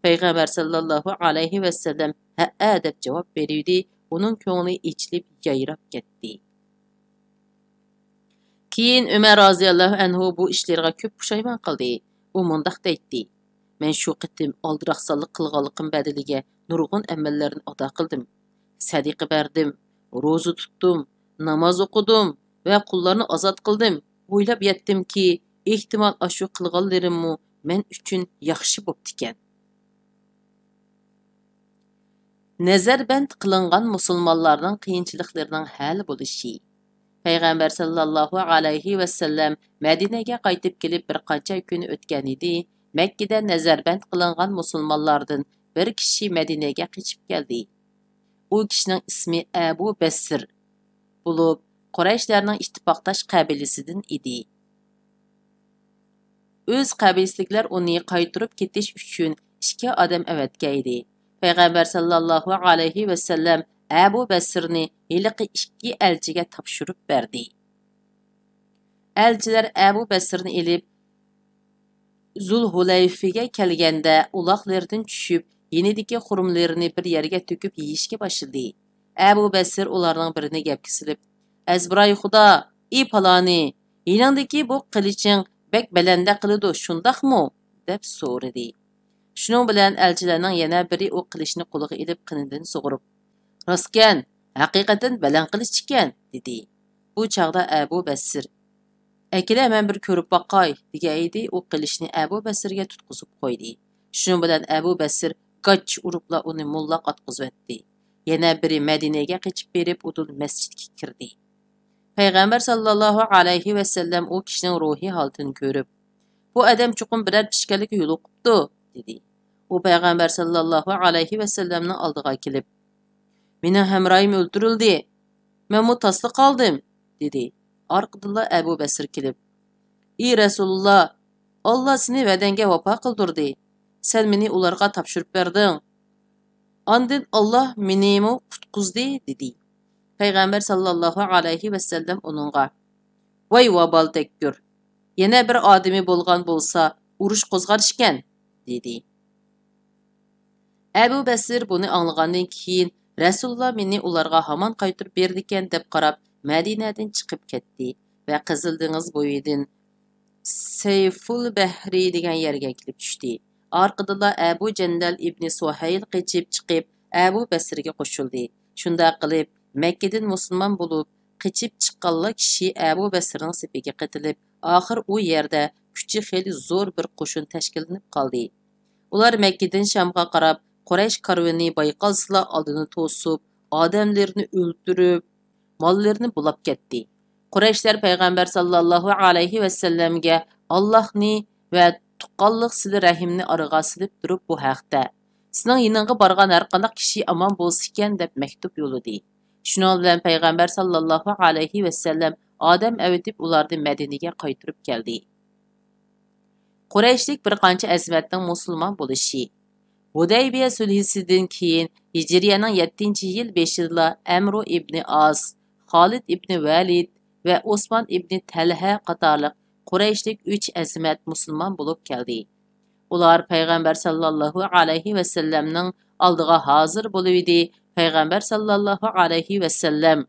پەيغەمبەر ساللاللاھۇ ئەلەيھى ۋەسەللەم، ھەئە، دەپ جاۋاب بېرىۋىدى. ئۇنىڭ كۆڭلى ئېچىلىپ يايراپ كەتتى. كېيىن ئۆمەر رازىياللاھۇ ئەنھۇ بۇ ئىشلىرىغا كۆپ پۇشايمان قىلدى. ئۇ مۇنداق دەيتتى، مەن شۇ قېتىم ئالدىراقسانلىق قىلغانلىقىم بەدىلىگە نۇرغۇن ئەمەللەرنى ئادا قىلدىم. سەدىقە بەردىم، روزا تۇتتۇم، ناماز ئوقۇدۇم ۋە قۇللارنى ئازاد قىلدىم. ئويلاپ يەتتىمكى، ئېھتىمال ئاشۇ قىلغانلىرىممۇ مەن ئۈچۈن ياخشى بوپتىكەن. نەزەربەند قىلىنغان مۇسۇلمانلارنىڭ قىيىنچىلىقلىرىنىڭ ھەل بولۇشى. پەيغەمبەر ساللاللاھۇ ئەلەيھى ۋەسەللەم مەدىنەگە قايتىپ كېلىپ بىر قانچە كۈن ئۆتكەنىدى، مەككىدە نەزەربەند قىلىنغان مۇسۇلمانلاردىن بىر كىشى مەدىنەگە قېچىپ كەلدى. ئۇ كىشىنىڭ ئىسمى ئەبۇ بەسىر بولۇپ، قۇرەيشلەرنىڭ ئىتتىپاقداش قەبىلىسىدىن ئىدى. ئۆز قەبىلىسىدىكىلەر ئۇنى قايتۇرۇپ كېتىش ئۈچۈن ئىككى ئادەم ئەۋەتكەن ئىدى. پەيغەمبەر ساللاللاھۇ ئەلەيھى ۋەسەللەم ئەبۇ بەسىرنى ھېلىقى ئىككى ئەلچىگە تاپشۇرۇپ بەردى. ئەلچىلەر ئەبۇ بەسىرنى ئېلىپ، زۇلھۇلەيفىگە كەلگەندە، ئۇلاقلىرىدىن چۈشۈپ، يېنىدىكى خۇرمىلىرىنى بىر يەرگە تۆكۈپ يېيىشكە باشلىدى. ئەبۇ بەسىر ئۇلارنىڭ بىرىنى گەپكە سېلىپ، ئەزبىراي خۇدا، ئى پالانى، يېنىڭدىكى بۇ قىلىچىڭ بەك بەلەندە قىلىدۇ، شۇنداقمۇ؟ دەپ سورىدى. شۇنىڭ بىلەن ئەلچىلەرنىڭ يەنە بىرى ئۇ قىلىچنى قولىغا ئېلىپ، قېنىدىن سۇغۇرۇپ، راستكەن، ھەقىقەتەن بەلەن قىلىچ ئىكەن، دېدى. بۇ چاغدا ئەبۇ بەسىر، ئەكېلە، مەن بىر كۆرۈپ باقاي، دېگەن ئىدى، ئۇ قىلىچنى ئەبۇ بەسىرگە تۇتقۇزۇپ قويدى. شۇنىڭ بىلەن ئەبۇ بەسىر گاچ ئۇرۇپلا ئۇنى موللاق ئاتقۇزۇۋەتتى. يەنە بىرى مەدىنىگە قېچىپ بېرىپ، ئۇدۇل مەسچىتكە كىردى. پەيغەمبەر ساللاللاھۇ ئەلەيھى ۋەسەللەم ئۇ كىشىنىڭ روھىي ھالىتىنى كۆرۈپ، بۇ ئادەم چوقۇم بىرەر پىشكەللىككە يولۇقۇپتۇ، دېدى. ئۇ پەيغەمبەر ساللاللاھۇ ئەلەيھى ۋەسەللەمنىڭ ئالدىغا كېلىپ، مېنىڭ ھەمراھىم ئۆلتۈرۈلدى، مەنمۇ تاسلا قالدىم، دېدى. ئارقىدىنلا ئەبۇ بەسىر كېلىپ، ئى رەسۇلۇللا، ئاللا سېنى ۋەدەڭگە ۋاپا قىلدۇردى. سەن مېنى ئۇلارغا تاپشۇرۇپ بەردىڭ. ئاندىن ئاللا مېنىمۇ قۇتقۇزدى، دېدى. پەيغەمبەر ساللاللاھۇ ئەلەيھى ۋەسەللەم ئۇنىڭغا، ۋاي ۋابال تەككۈر! يەنە بىر ئادىمى بولغان بولسا، ئۇرۇش قوزغار ئىكەن، دېدى. ئەبۇ بەسىر بۇنى ئاڭلىغاندىن كېيىن، رەسۇلۇللا مېنى ئۇلارغا ھامان قايتۇرۇپ بېرىدىكەن دەپ قاراپ، مەدىنەدىن چىقىپ كەتتى ۋە قىزىل دېڭىز بويىدىن سەيفۇل بەھرى دېگەن يەرگە كېلىپ چۈشتى. ئارقىدىنلا ئەبۇ جەندەل ئىبنى سۇھەيل قېچىپ چىقىپ، ئەبۇ بەسىرگە قوشۇلدى. شۇنداق قىلىپ، مەككىدىن مۇسۇلمان بولۇپ، قېچىپ چىققانلا كىشى ئەبۇ بەسىرنىڭ سېپىگە قېتىلىپ، ئاخىر ئۇ يەردە كۈچى خېلى زور بىر قوشۇن تەشكىللىنىپ قالدى. ئۇلار مەككىدىن شامغا قاراپ، قۇرەيش كارۋىنى بايقالسىلا ئالدىنى توسۇپ، ئادەملىرىنى ئۆلتۈرۈپ، ماللىرىنى بۇلاپ كەتتى. قۇرەيشلەر پەيغەمبەر ساللاللاھۇ ئەلەيھى ۋەسەللەمگە ئاللاھنى ۋە تۇغقانلىق سىلە رەھىمنى ئارىغا سېلىپ تۇرۇپ بۇ ھەقتە، سېنىڭ يېنىڭغا بارغان ھەرقانداق كىشى ئامان بولسىكەن دەپ مەكتۇپ يوللىدى. شۇنىڭ بىلەن پەيغەمبەر ساللاللاھۇ ئەلەيھى ۋەسەللەم ئادەم ئەۋېتىپ ئۇلارنى مەدىنىگە قايتۇرۇپ كەلدى. قۇرەيشلىك بىر قانچە ئەزىمەتنىڭ مۇسۇلمان بولۇشى. ھۇدەيبىيە سۈلھىسىدىن كېيىن، ھىجرىيەنىڭ يەتتىنچى يىل بېشىدىلا ئەمرۇ ئىبنى ئاس، خالىد ئىبنى ۋەلىد ۋە ئوسمان ئىبنى تەلھە قاتارلىق قۇرەيشلىك ئۈچ ئەزىمەت مۇسۇلمان بولۇپ كەلدى. ئۇلار پەيغەمبەر ساللاللاھۇ ئەلەيھى ۋەسەللەمنىڭ ئالدىغا ھازىر بولۇۋىدى. پەيغەمبەر ساللاللاھۇ ئەلەيھى ۋەسەللەم،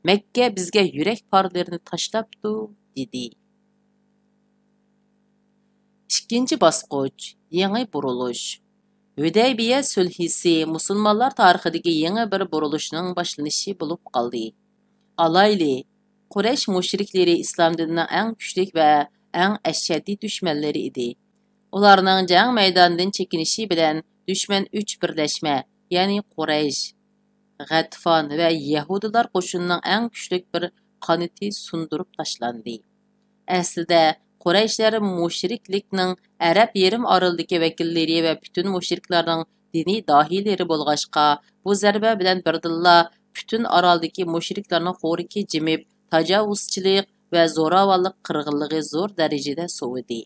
مەككە بىزگە يۈرەك پارلىرىنى تاشلاپتۇ، دېدى. ئىككىنچى باسقۇچ، يېڭى بۇرۇلۇش. ھۈدەيبىيە سۈلھىسى مۇسۇلمانلار تارىخىدىكى يېڭى بىر بۇرۇلۇشنىڭ باشلىنىشى بولۇپ قالدى. ئالايلى، قۇرەيش مۇشرىكلىرى ئىسلام دىنىنىڭ ئەڭ كۈچلۈك ۋە ئەڭ ئەشەددىي دۈشمەنلىرى ئىدى. ئۇلارنىڭ جەڭ مەيدانىدىن چېكىنىشى بىلەن دۈشمەن ئۈچ بىرلەشمە، يەنى قۇرەيش، غەتفان ۋە يەھۇدىيلار قوشۇنىنىڭ ئەڭ كۈچلۈك بىر قانىتى سۇندۇرۇپ تاشلاندى. ئەسلىدە، قۇرەيشلەر مۇشرىكلىكنىڭ ئەرەب يېرىم ئارىلىدىكى ۋەكىللىرى ۋە پۈتۈن مۇشرىكلارنىڭ دىنىي داھىيلىرى بولغاچقا، بۇ زەربە بىلەن بىردىنلا پۈتۈن ئارالدىكى مۇشرىكلارنىڭ خورىكى جىمىپ، تاجاۋۇزچىلىق ۋە زوراۋانلىق قىرغىنلىقى زور دەرىجىدە سوۋۇدى.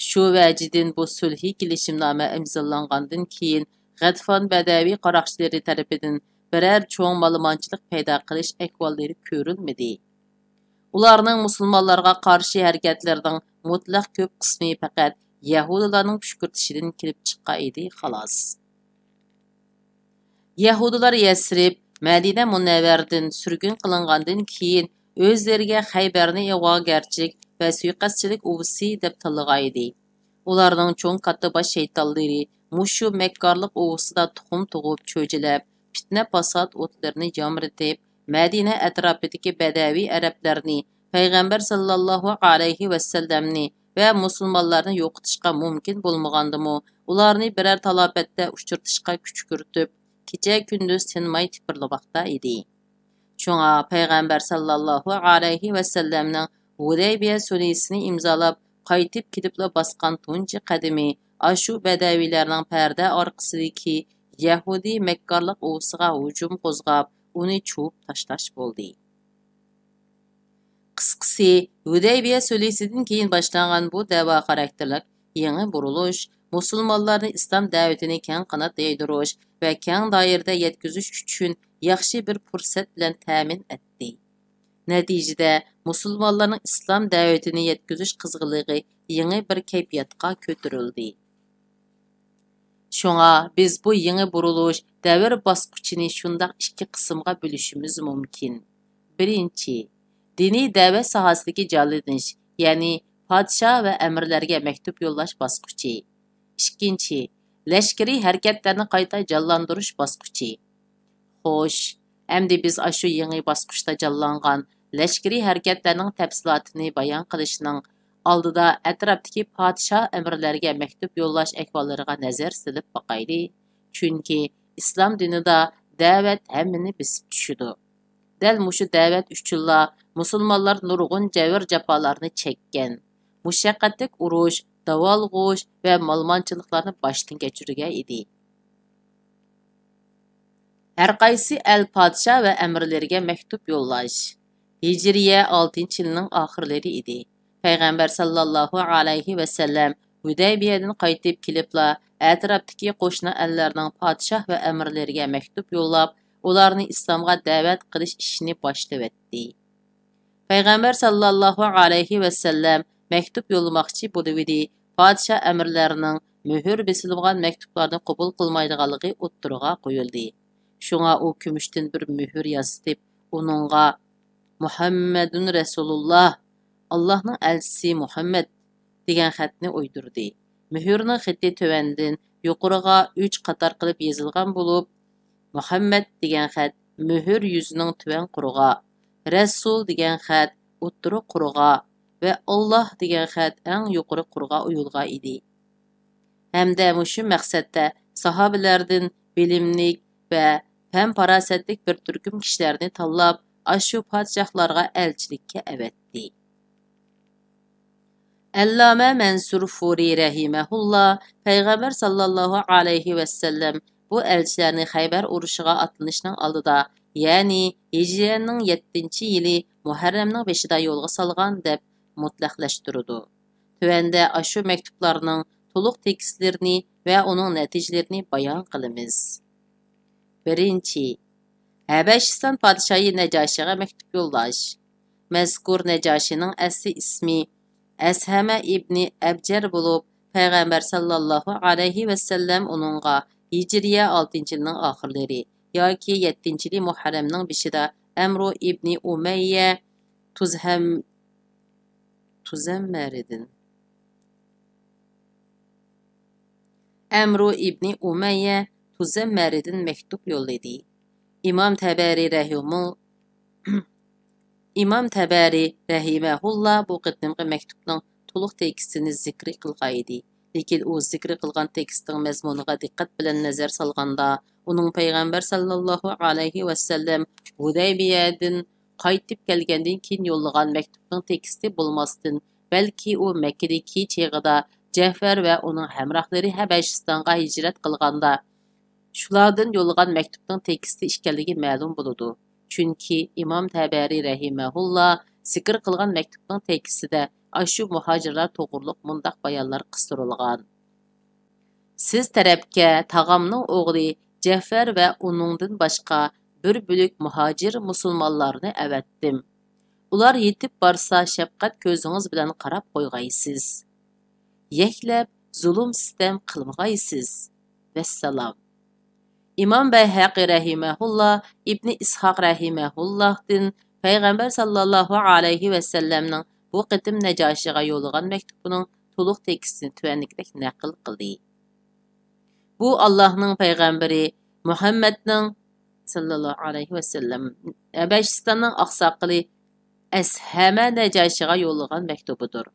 شۇ ۋەجىدىن بۇ سۈلھى كېلىشىمنامە ئىمزالانغاندىن كېيىن، غەتفان بەدەۋىي قاراقچىلىرى تەرىپىدىن بىرەر چوڭ مالىمانچىلىق پەيدا قىلىش ئەھۋاللىرى كۆرۈلمىدى. ئۇلارنىڭ مۇسۇلمانلارغا قارشى ھەرىكەتلىرىنىڭ مۇتلەق كۆپ قىسمى پەقەت يەھۇدىيلارنىڭ كۈشكۈرتۈشىدىن كېلىپ چىققان ئىدى، خالاس. يەھۇدىيلار يەسرىب، مەدىنە مۇنەۋۋەرىدىن سۈرگۈن قىلىنغاندىن كېيىن، ئۆزلىرىگە خەيبەرنى ئىغۋاگەرچىلىك ۋە سۇيىقەستچىلىك ئۇۋىسى دەپ تاللىغانىدى. ئۇلارنىڭ چوڭ كاتتىباش شەيتانلىرى مۇشۇ مەككارلىق ئۇۋىسىدا تۇخۇم تۇغۇپ، چۆجىلەپ، پىتنە-پاسات ئوتلىرىنى يامرىتىپ، مەدىنە ئەتراپىدىكى بەدەۋىي ئەرەبلەرنى، پەيغەمبەر ساللاللاھۇ ئەلەيھى ۋەسەللەمنى ۋە مۇسۇلمانلارنى يوقىتىشقا مۇمكىن بولمىغاندىمۇ، ئۇلارنى بىرەر تالاپەتتە ئۇچرىتىشقا كۈشكۈرتۈپ، كېچە-كۈندۈز تىنماي تىپىرلىماقتا ئىدى. شۇڭا پەيغەمبەر ساللاللاھۇ ئەلەيھى ۋەسەللەمنىڭ ھۇدەيبىيە سۈلھىسىنى ئىمزالاپ، قايتىپ كېلىپلا باسقان تۇنجى قەدىمى ئاشۇ بەدەۋىيلەرنىڭ پەردە ئارقىسىدىكى يەھۇدىي مەككارلىق ئۇۋىسىغا ھۇجۇم قوزغاپ، ئۇنى چۇۋۇپ تاشلاش بولدى. قىسقىسى، ھۇدەيبىيە سۈلھىسىدىن كېيىن باشلانغان بۇ دەۋا خاراكتېرلىك يېڭى بۇرۇلۇش مۇسۇلمانلارنى ئىسلام دەۋىتىنى كەڭ قانات يايدۇرۇش ۋە كەڭ دائىرىدە يەتكۈزۈش ئۈچۈن ياخشى بىر پۇرسەت بىلەن تەمىن ئەتتى. نەتىجىدە، مۇسۇلمانلارنىڭ ئىسلام دەۋىتىنى يەتكۈزۈش قىزغىنلىقى يېڭى بىر كەيپىياتقا كۆتۈرۈلدى. شۇڭا بىز بۇ يېڭى بۇرۇلۇش دەۋر باسقۇچىنى شۇنداق ئىككى قىسىمغا بۆلۈشىمىز مۇمكىن. بىرىنچى، دىنىي دەۋەت ساھەسىدىكى جانلىنىش، يەنى پادىشاھ ۋە ئەمىرلەرگە مەكتۇپ يوللاش باسقۇچى. ئىككىنچى، لەشكىرىي ھەرىكەتلەرنى قايتا جانلاندۇرۇش باسقۇچى. خوش، ئەمدى بىز ئاشۇ يېڭى باسقۇچتا جانلانغان لەشكىرىي ھەرىكەتلەرنىڭ تەپسىلاتىنى بايان قىلىشنىڭ ئالدىدا ئەتراپتىكى پادىشاھ ئەمىرلەرگە مەكتۇپ يوللاش ئەھۋاللىرىغا نەزەر سېلىپ باقايلى. چۈنكى ئىسلام دىنىدا دەۋەت ھەممىنى بېسىپ چۈشىدۇ. دەل مۇشۇ دەۋەت ئۈچۈنلا مۇسۇلمانلار نۇرغۇن جەۋر-جاپالارنى چەككەن، مۇشەققەتلىك ئۇرۇش، داۋالغۇش ۋە مالىمانچىلىقلارنى باشتىن كەچۈرگەن ئىدى. ھەرقايسى ئەل پادىشاھ ۋە ئەمىرلىرىگە مەكتۇپ يوللاش. ھىجرىيە ئالتىنچى يىلنىڭ ئاخىرلىرى ئىدى. پەيغەمبەر ساللاللاھۇ ئەلەيھى ۋەسەللەم ھۇدەيبىيەدىن قايتىپ كېلىپلا، ئەتراپتىكى قوشنا ئەللەرنىڭ پادىشاھ ۋە ئەمىرلىرىگە مەكتۇپ يوللاپ، ئۇلارنى ئىسلامغا دەۋەت قىلىش ئىشىنى باشلىۋەتتى. پەيغەمبەر ساللاللاھۇ ئەلەيھى ۋەسەللەم مەكتۇپ يوللىماقچى بولۇۋىدى، پادىشاھ ئەمىرلەرنىڭ مۆھۈر بېسىلمىغان مەكتۇپلارنى قوبۇل قىلمايدىغانلىقى ئوتتۇرىغا قويۇلدى. شۇڭا ئۇ كۈمۈشتىن بىر مۆھۈر ياسىتىپ، ئۇنىڭغا «مۇھەممەدۇن رەسۇلۇللاھ، ئاللاھنىڭ ئەلچىسى مۇھەممەد» دېگەن خەتنى ئويدۇردى. مۆھۈرنىڭ خېتى تۆۋەندىن يۇقىرىغا ئۈچ قاتار قىلىپ يېزىلغان بولۇپ، مۇھەممەد دېگەن خەت مۆھۈر يۈزىنىڭ تۆۋەن قۇرىغا، رەسۇل دېگەن خەت ئوتتۇرا قۇرىغا ۋە ئاللاھ دېگەن خەت ئەڭ يۇقىرى قۇرىغا ئويۇلغان ئىدى. ھەمدە مۇشۇ مەقسەتتە ساھابىلەردىن بىلىملىك ۋە پەم-پاراسەتلىك بىر تۈركۈم كىشىلەرنى تاللاپ، ئاشۇ پادىشاھلارغا ئەلچىلىككە ئەۋەتتى. ئەللامە مەنسۇر فۇرى رەھىمەھۇللا پەيغەمبەر ساللاللاھۇ ئەلەيھى ۋەسەللەم بۇ ئەلچىلەرنى خەيبەر ئۇرۇشىغا ئاتلىنىشنىڭ ئالدىدا، يەنى ھىجرىيەنىڭ يەتتىنچى يىلى مۇھەررەمنىڭ بېشىدا يولغا سالغان، دەپ مۇتلەقلەشتۈرىدۇ. تۆۋەندە ئاشۇ مەكتۇپلارنىڭ تولۇق تېكىستلىرىنى ۋە ئۇنىڭ نەتىجىلىرىنى بايان قىلىمىز. بىرىنچى، ھەبەشىستان پادىشاھى نەجاشىغا مەكتۇپ يوللاش. مەزكۇر نەجاشىنىڭ ئەسلى ئىسمى ئەسھەمە ئىبنى ئەبجەر بولۇپ، پەيغەمبەر ساللاللاھۇ ئەلەيھى ۋەسەللەم ئۇنىڭغا ھىجرىيە ئالتىنچى يىلنىڭ ئاخىرلىرى ياكى يەتتىنچى يىلى مۇھەررەمنىڭ بېشىدا ئەمرۇ ئىبنى ئۇمەييە تۇزھەم-، تۇزەممەردىن، ئەمرۇ ئىبنى ئۇمەييە تۇزەممەردىن مەكتۇپ يوللىدى. ئىمام تەبەرى رەھىمۇ-، ئىمام تەبەرى رەھىمەھۇللا بۇ قېتىمقى مەكتۇپنىڭ تولۇق تېكىستىنى زىكرى قىلغان ئىدى. لېكىن ئۇ زىكرى قىلغان تېكىستنىڭ مەزمۇنىغا دىققەت بىلەن نەزەر سالغاندا، ئۇنىڭ پەيغەمبەر ساللاللاھۇ ئەلەيھى ۋەسەللەم ھۇدەيبىيەدىن قايتىپ كەلگەندىن كېيىن يوللىغان مەكتۇپنىڭ تېكىستى بولماستىن، بەلكى ئۇ مەككىدىكى چېغىدا جەفەر ۋە ئۇنىڭ ھەمراھلىرى ھەبەشىستانغا ھىجرەت قىلغاندا، شۇلاردىن يوللىغان مەكتۇپنىڭ تېكىستى ئىكەنلىكى مەلۇم بولىدۇ. چۈنكى ئىمام تەبەرى رەھىمەھۇللا زىكىر قىلغان مەكتۇپنىڭ تېكىستىدە ئاشۇ مۇھاجىرلار توغرۇلۇق مۇنداق بايانلار قىستۇرۇلغان: سىز تەرەپكە تاغامنىڭ ئوغلى جەفەر ۋە ئۇنىڭدىن باشقا بىر بۆلەك مۇھاجىر مۇسۇلمانلارنى ئەۋەتتىم. ئۇلار يېتىپ بارسا، شەپقەت كۆزىڭىز بىلەن قاراپ قويغايسىز. يەكلەپ زۇلۇم سىتەم قىلمىغايسىز. ۋەسسالام. ئىمام بەيھەقى رەھىمەھۇللا ئىبنى ئىسھاق رەھىمەھۇللاھتىن پەيغەمبەر ساللاللاھۇ ئەلەيھى ۋەسەللەمنىڭ بۇ قېتىم نەجاشىغا يوللىغان مەكتۇبىنىڭ تولۇق تېكىستىنى تۆۋەندىكىدەك نەقىل قىلدى. بۇ ئاللاھنىڭ پەيغەمبىرى مۇھەممەدنىڭ ساللاللاھۇ ئەلەيھى ۋەسەللەم ھەبەشىستاننىڭ ئاقساقىلى ئەسھەمە نەجاشىغا يوللىغان مەكتۇبىدۇر.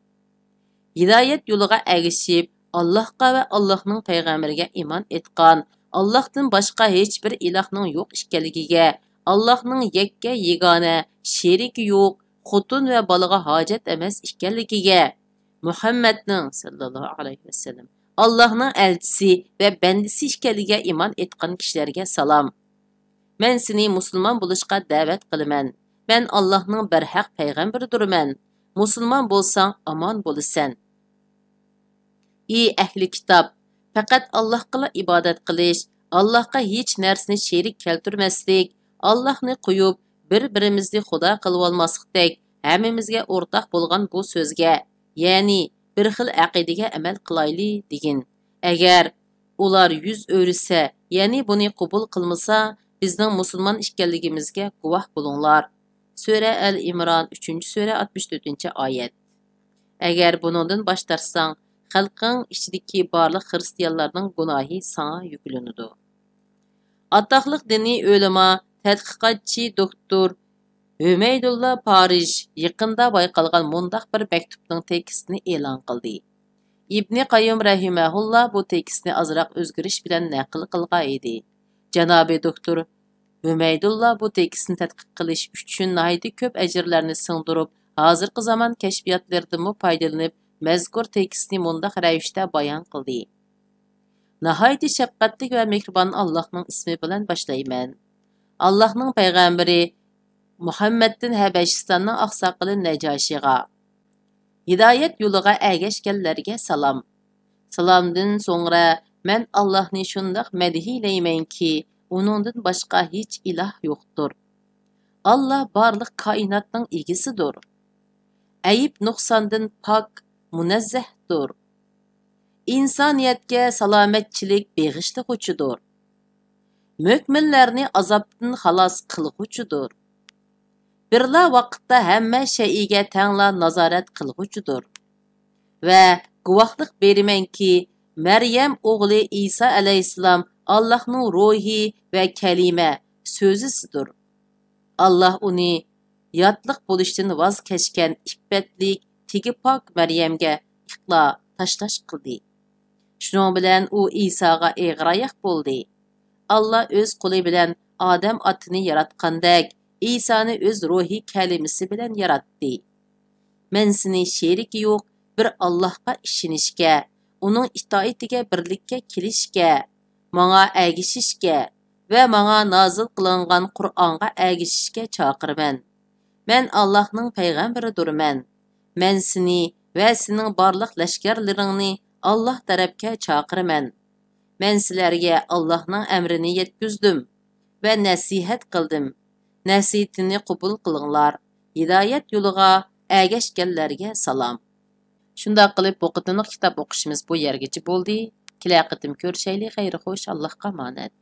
ھىدايەت يولىغا ئەگىشىپ، ئاللاھقا ۋە ئاللاھنىڭ پەيغەمبىرىگە ئىمان ئېيتقان، ئاللاھتىن باشقا ھېچبىر ئىلاھنىڭ يوق ئىكەنلىكىگە، ئاللاھنىڭ يەككە يېگانە، شېرىكى يوق، خوتۇن ۋە بالىغا ھاجەت ئەمەس ئىكەنلىكىگە، مۇھەممەدنىڭ ساللاللاھۇ ئەلەيھى ۋەسەللەم ئاللاھنىڭ ئەلچىسى ۋە بەندىسى ئىكەنلىكىگە ئىمان ئېيتقان كىشىلەرگە سالام. مەن سېنى مۇسۇلمان بولۇشقا دەۋەت قىلىمەن. مەن ئاللاھنىڭ بەرھەق پەيغەمبىرىدۇرمەن. مۇسۇلمان بولساڭ ئامان بولىسەن. ئى ئەھلى كىتاب! پەقەت ئاللاھقىلا ئىبادەت قىلىش، ئاللاھقا ھېچ نەرسىنى شېرىك كەلتۈرمەسلىك، ئاللاھنى قويۇپ، بىر-بىرىمىزنى خۇدا قىلىۋالماسلىقتەك، ھەممىمىزگە ئورتاق بولغان بۇ سۆزگە، يەنى بىر خىل ئەقىدىگە ئەمەل قىلايلى، دېگىن. ئەگەر ئۇلار يۈز ئۆرۈسە، يەنى بۇنى قوبۇل قىلمىسا، بىزنىڭ مۇسۇلمان ئىكەنلىكىمىزگە گۇۋاھ بولۇڭلار. سۈرە ئەل ئىمران، ئۈچىنچى سۈرە، ئاتمىش تۆتىنچى ئايەت. ئەگەر بۇنىڭدىن باش تارتساڭ، خەلقىڭ ئىچىدىكى بارلىق خىرىستىيانلارنىڭ گۇناھى ساڭا يۈكلىنىدۇ. ئاتاقلىق دىنىي ئۆلىما، تەتقىقاتچى دوكتور ھۈمەيدۇللا پارىژ يېقىندا بايقالغان مۇنداق بىر مەكتۇپنىڭ تېكىستىنى ئېلان قىلدى. ئىبنى قەييۇم رەھىمەھۇللا بۇ تېكىستنى ئازراق ئۆزگىرىش بىلەن نەقىل قىلغان ئىدى. جانابى دوكتور ھۈمەيدۇللا بۇ تېكىستنى تەتقىق قىلىش ئۈچۈن ناھايىتى كۆپ ئەجىرلەرنى سىڭدۈرۈپ، ھازىرقى زامان كەشپىياتلىرىدىنمۇ پايدىلىنىپ، مەزكۇر تېكىستنى مۇنداق رەۋىشتە بايان قىلدى: ناھايىتى شەپقەتلىك ۋە مېھرىبان ئاللاھنىڭ ئىسمى بىلەن باشلايمەن. ئاللاھنىڭ پەيغەمبىرى مۇھەممەدتىن ھەبەشىستاننىڭ ئاقساقىلى نەجاشىغا، ھىدايەت يولىغا ئەگەشكەنلەرگە سالام. سالامدىن سوڭرا مەن ئاللاھنى شۇنداق مەدھىيلەيمەنكى، ئۇنىڭدىن باشقا ھېچ ئىلاھ يوقتۇر. ئاللا بارلىق كائىناتنىڭ ئىگىسىدۇر. ئەيىب-نۇقساندىن پاك، مۇنەززەھتۇر. ئىنسانىيەتكە سالامەتچىلىك بېغىشلىغۇچىدۇر. مۆمىنلەرنى ئازابتىن خالاس قىلغۇچىدۇر. بىرلا ۋاقىتتا ھەممە شەيئىگە تەڭلا نازارەت قىلغۇچىدۇر. ۋە گۇۋاھلىق بېرىمەنكى، مەريەم ئوغلى ئىسا ئەلەيھىسسالام ئاللاھنىڭ روھى ۋە كەلىمە، سۆزىسىدۇر. ئاللاھ ئۇنى ياتلىق بولۇشتىن ۋاز كەچكەن ئىپپەتلىك، تېگى پاك مەريەمگە ئىقلا تاشلاش قىلدى. شۇنىڭ بىلەن ئۇ ئىساغا ئېغىر ئاياق بولدى. ئاللاھ ئۆز قولى بىلەن ئادەم ئاتىنى ياراتقاندەك، ئىسانى ئۆز روھى كەلىمىسى بىلەن ياراتتى. مەن سېنى شېرىكى يوق بىر ئاللاھقا ئىشىنىشكە، ئۇنىڭ ئىتائىتىگە بىرلىككە كېلىشكە، ماڭا ئەگىشىشكە ۋە ماڭا نازىل قىلىنغان قۇرئانغا ئەگىشىشكە چاقىرىمەن. مەن ئاللاھنىڭ پەيغەمبىرىدۇرمەن. مەن سېنى ۋە سېنىڭ بارلىق لەشكەرلىرىڭنى ئاللاھ تەرەپكە چاقىرىمەن. مەن سىلەرگە ئاللاھنىڭ ئەمرىنى يەتكۈزدۈم ۋە نەسىھەت قىلدىم. نەسىھىتىنى قوبۇل قىلىڭلار. ھىدايەت يولىغا ئەگەشكەنلەرگە سالام. شۇنداق قىلىپ، بۇ قېتىملىق كىتاب ئوقۇشىمىز بۇ يەرگىچە بولدى. كېلەر قېتىم كۆرۈشەيلى. خەير خوش، ئاللاھقا ئامانەت.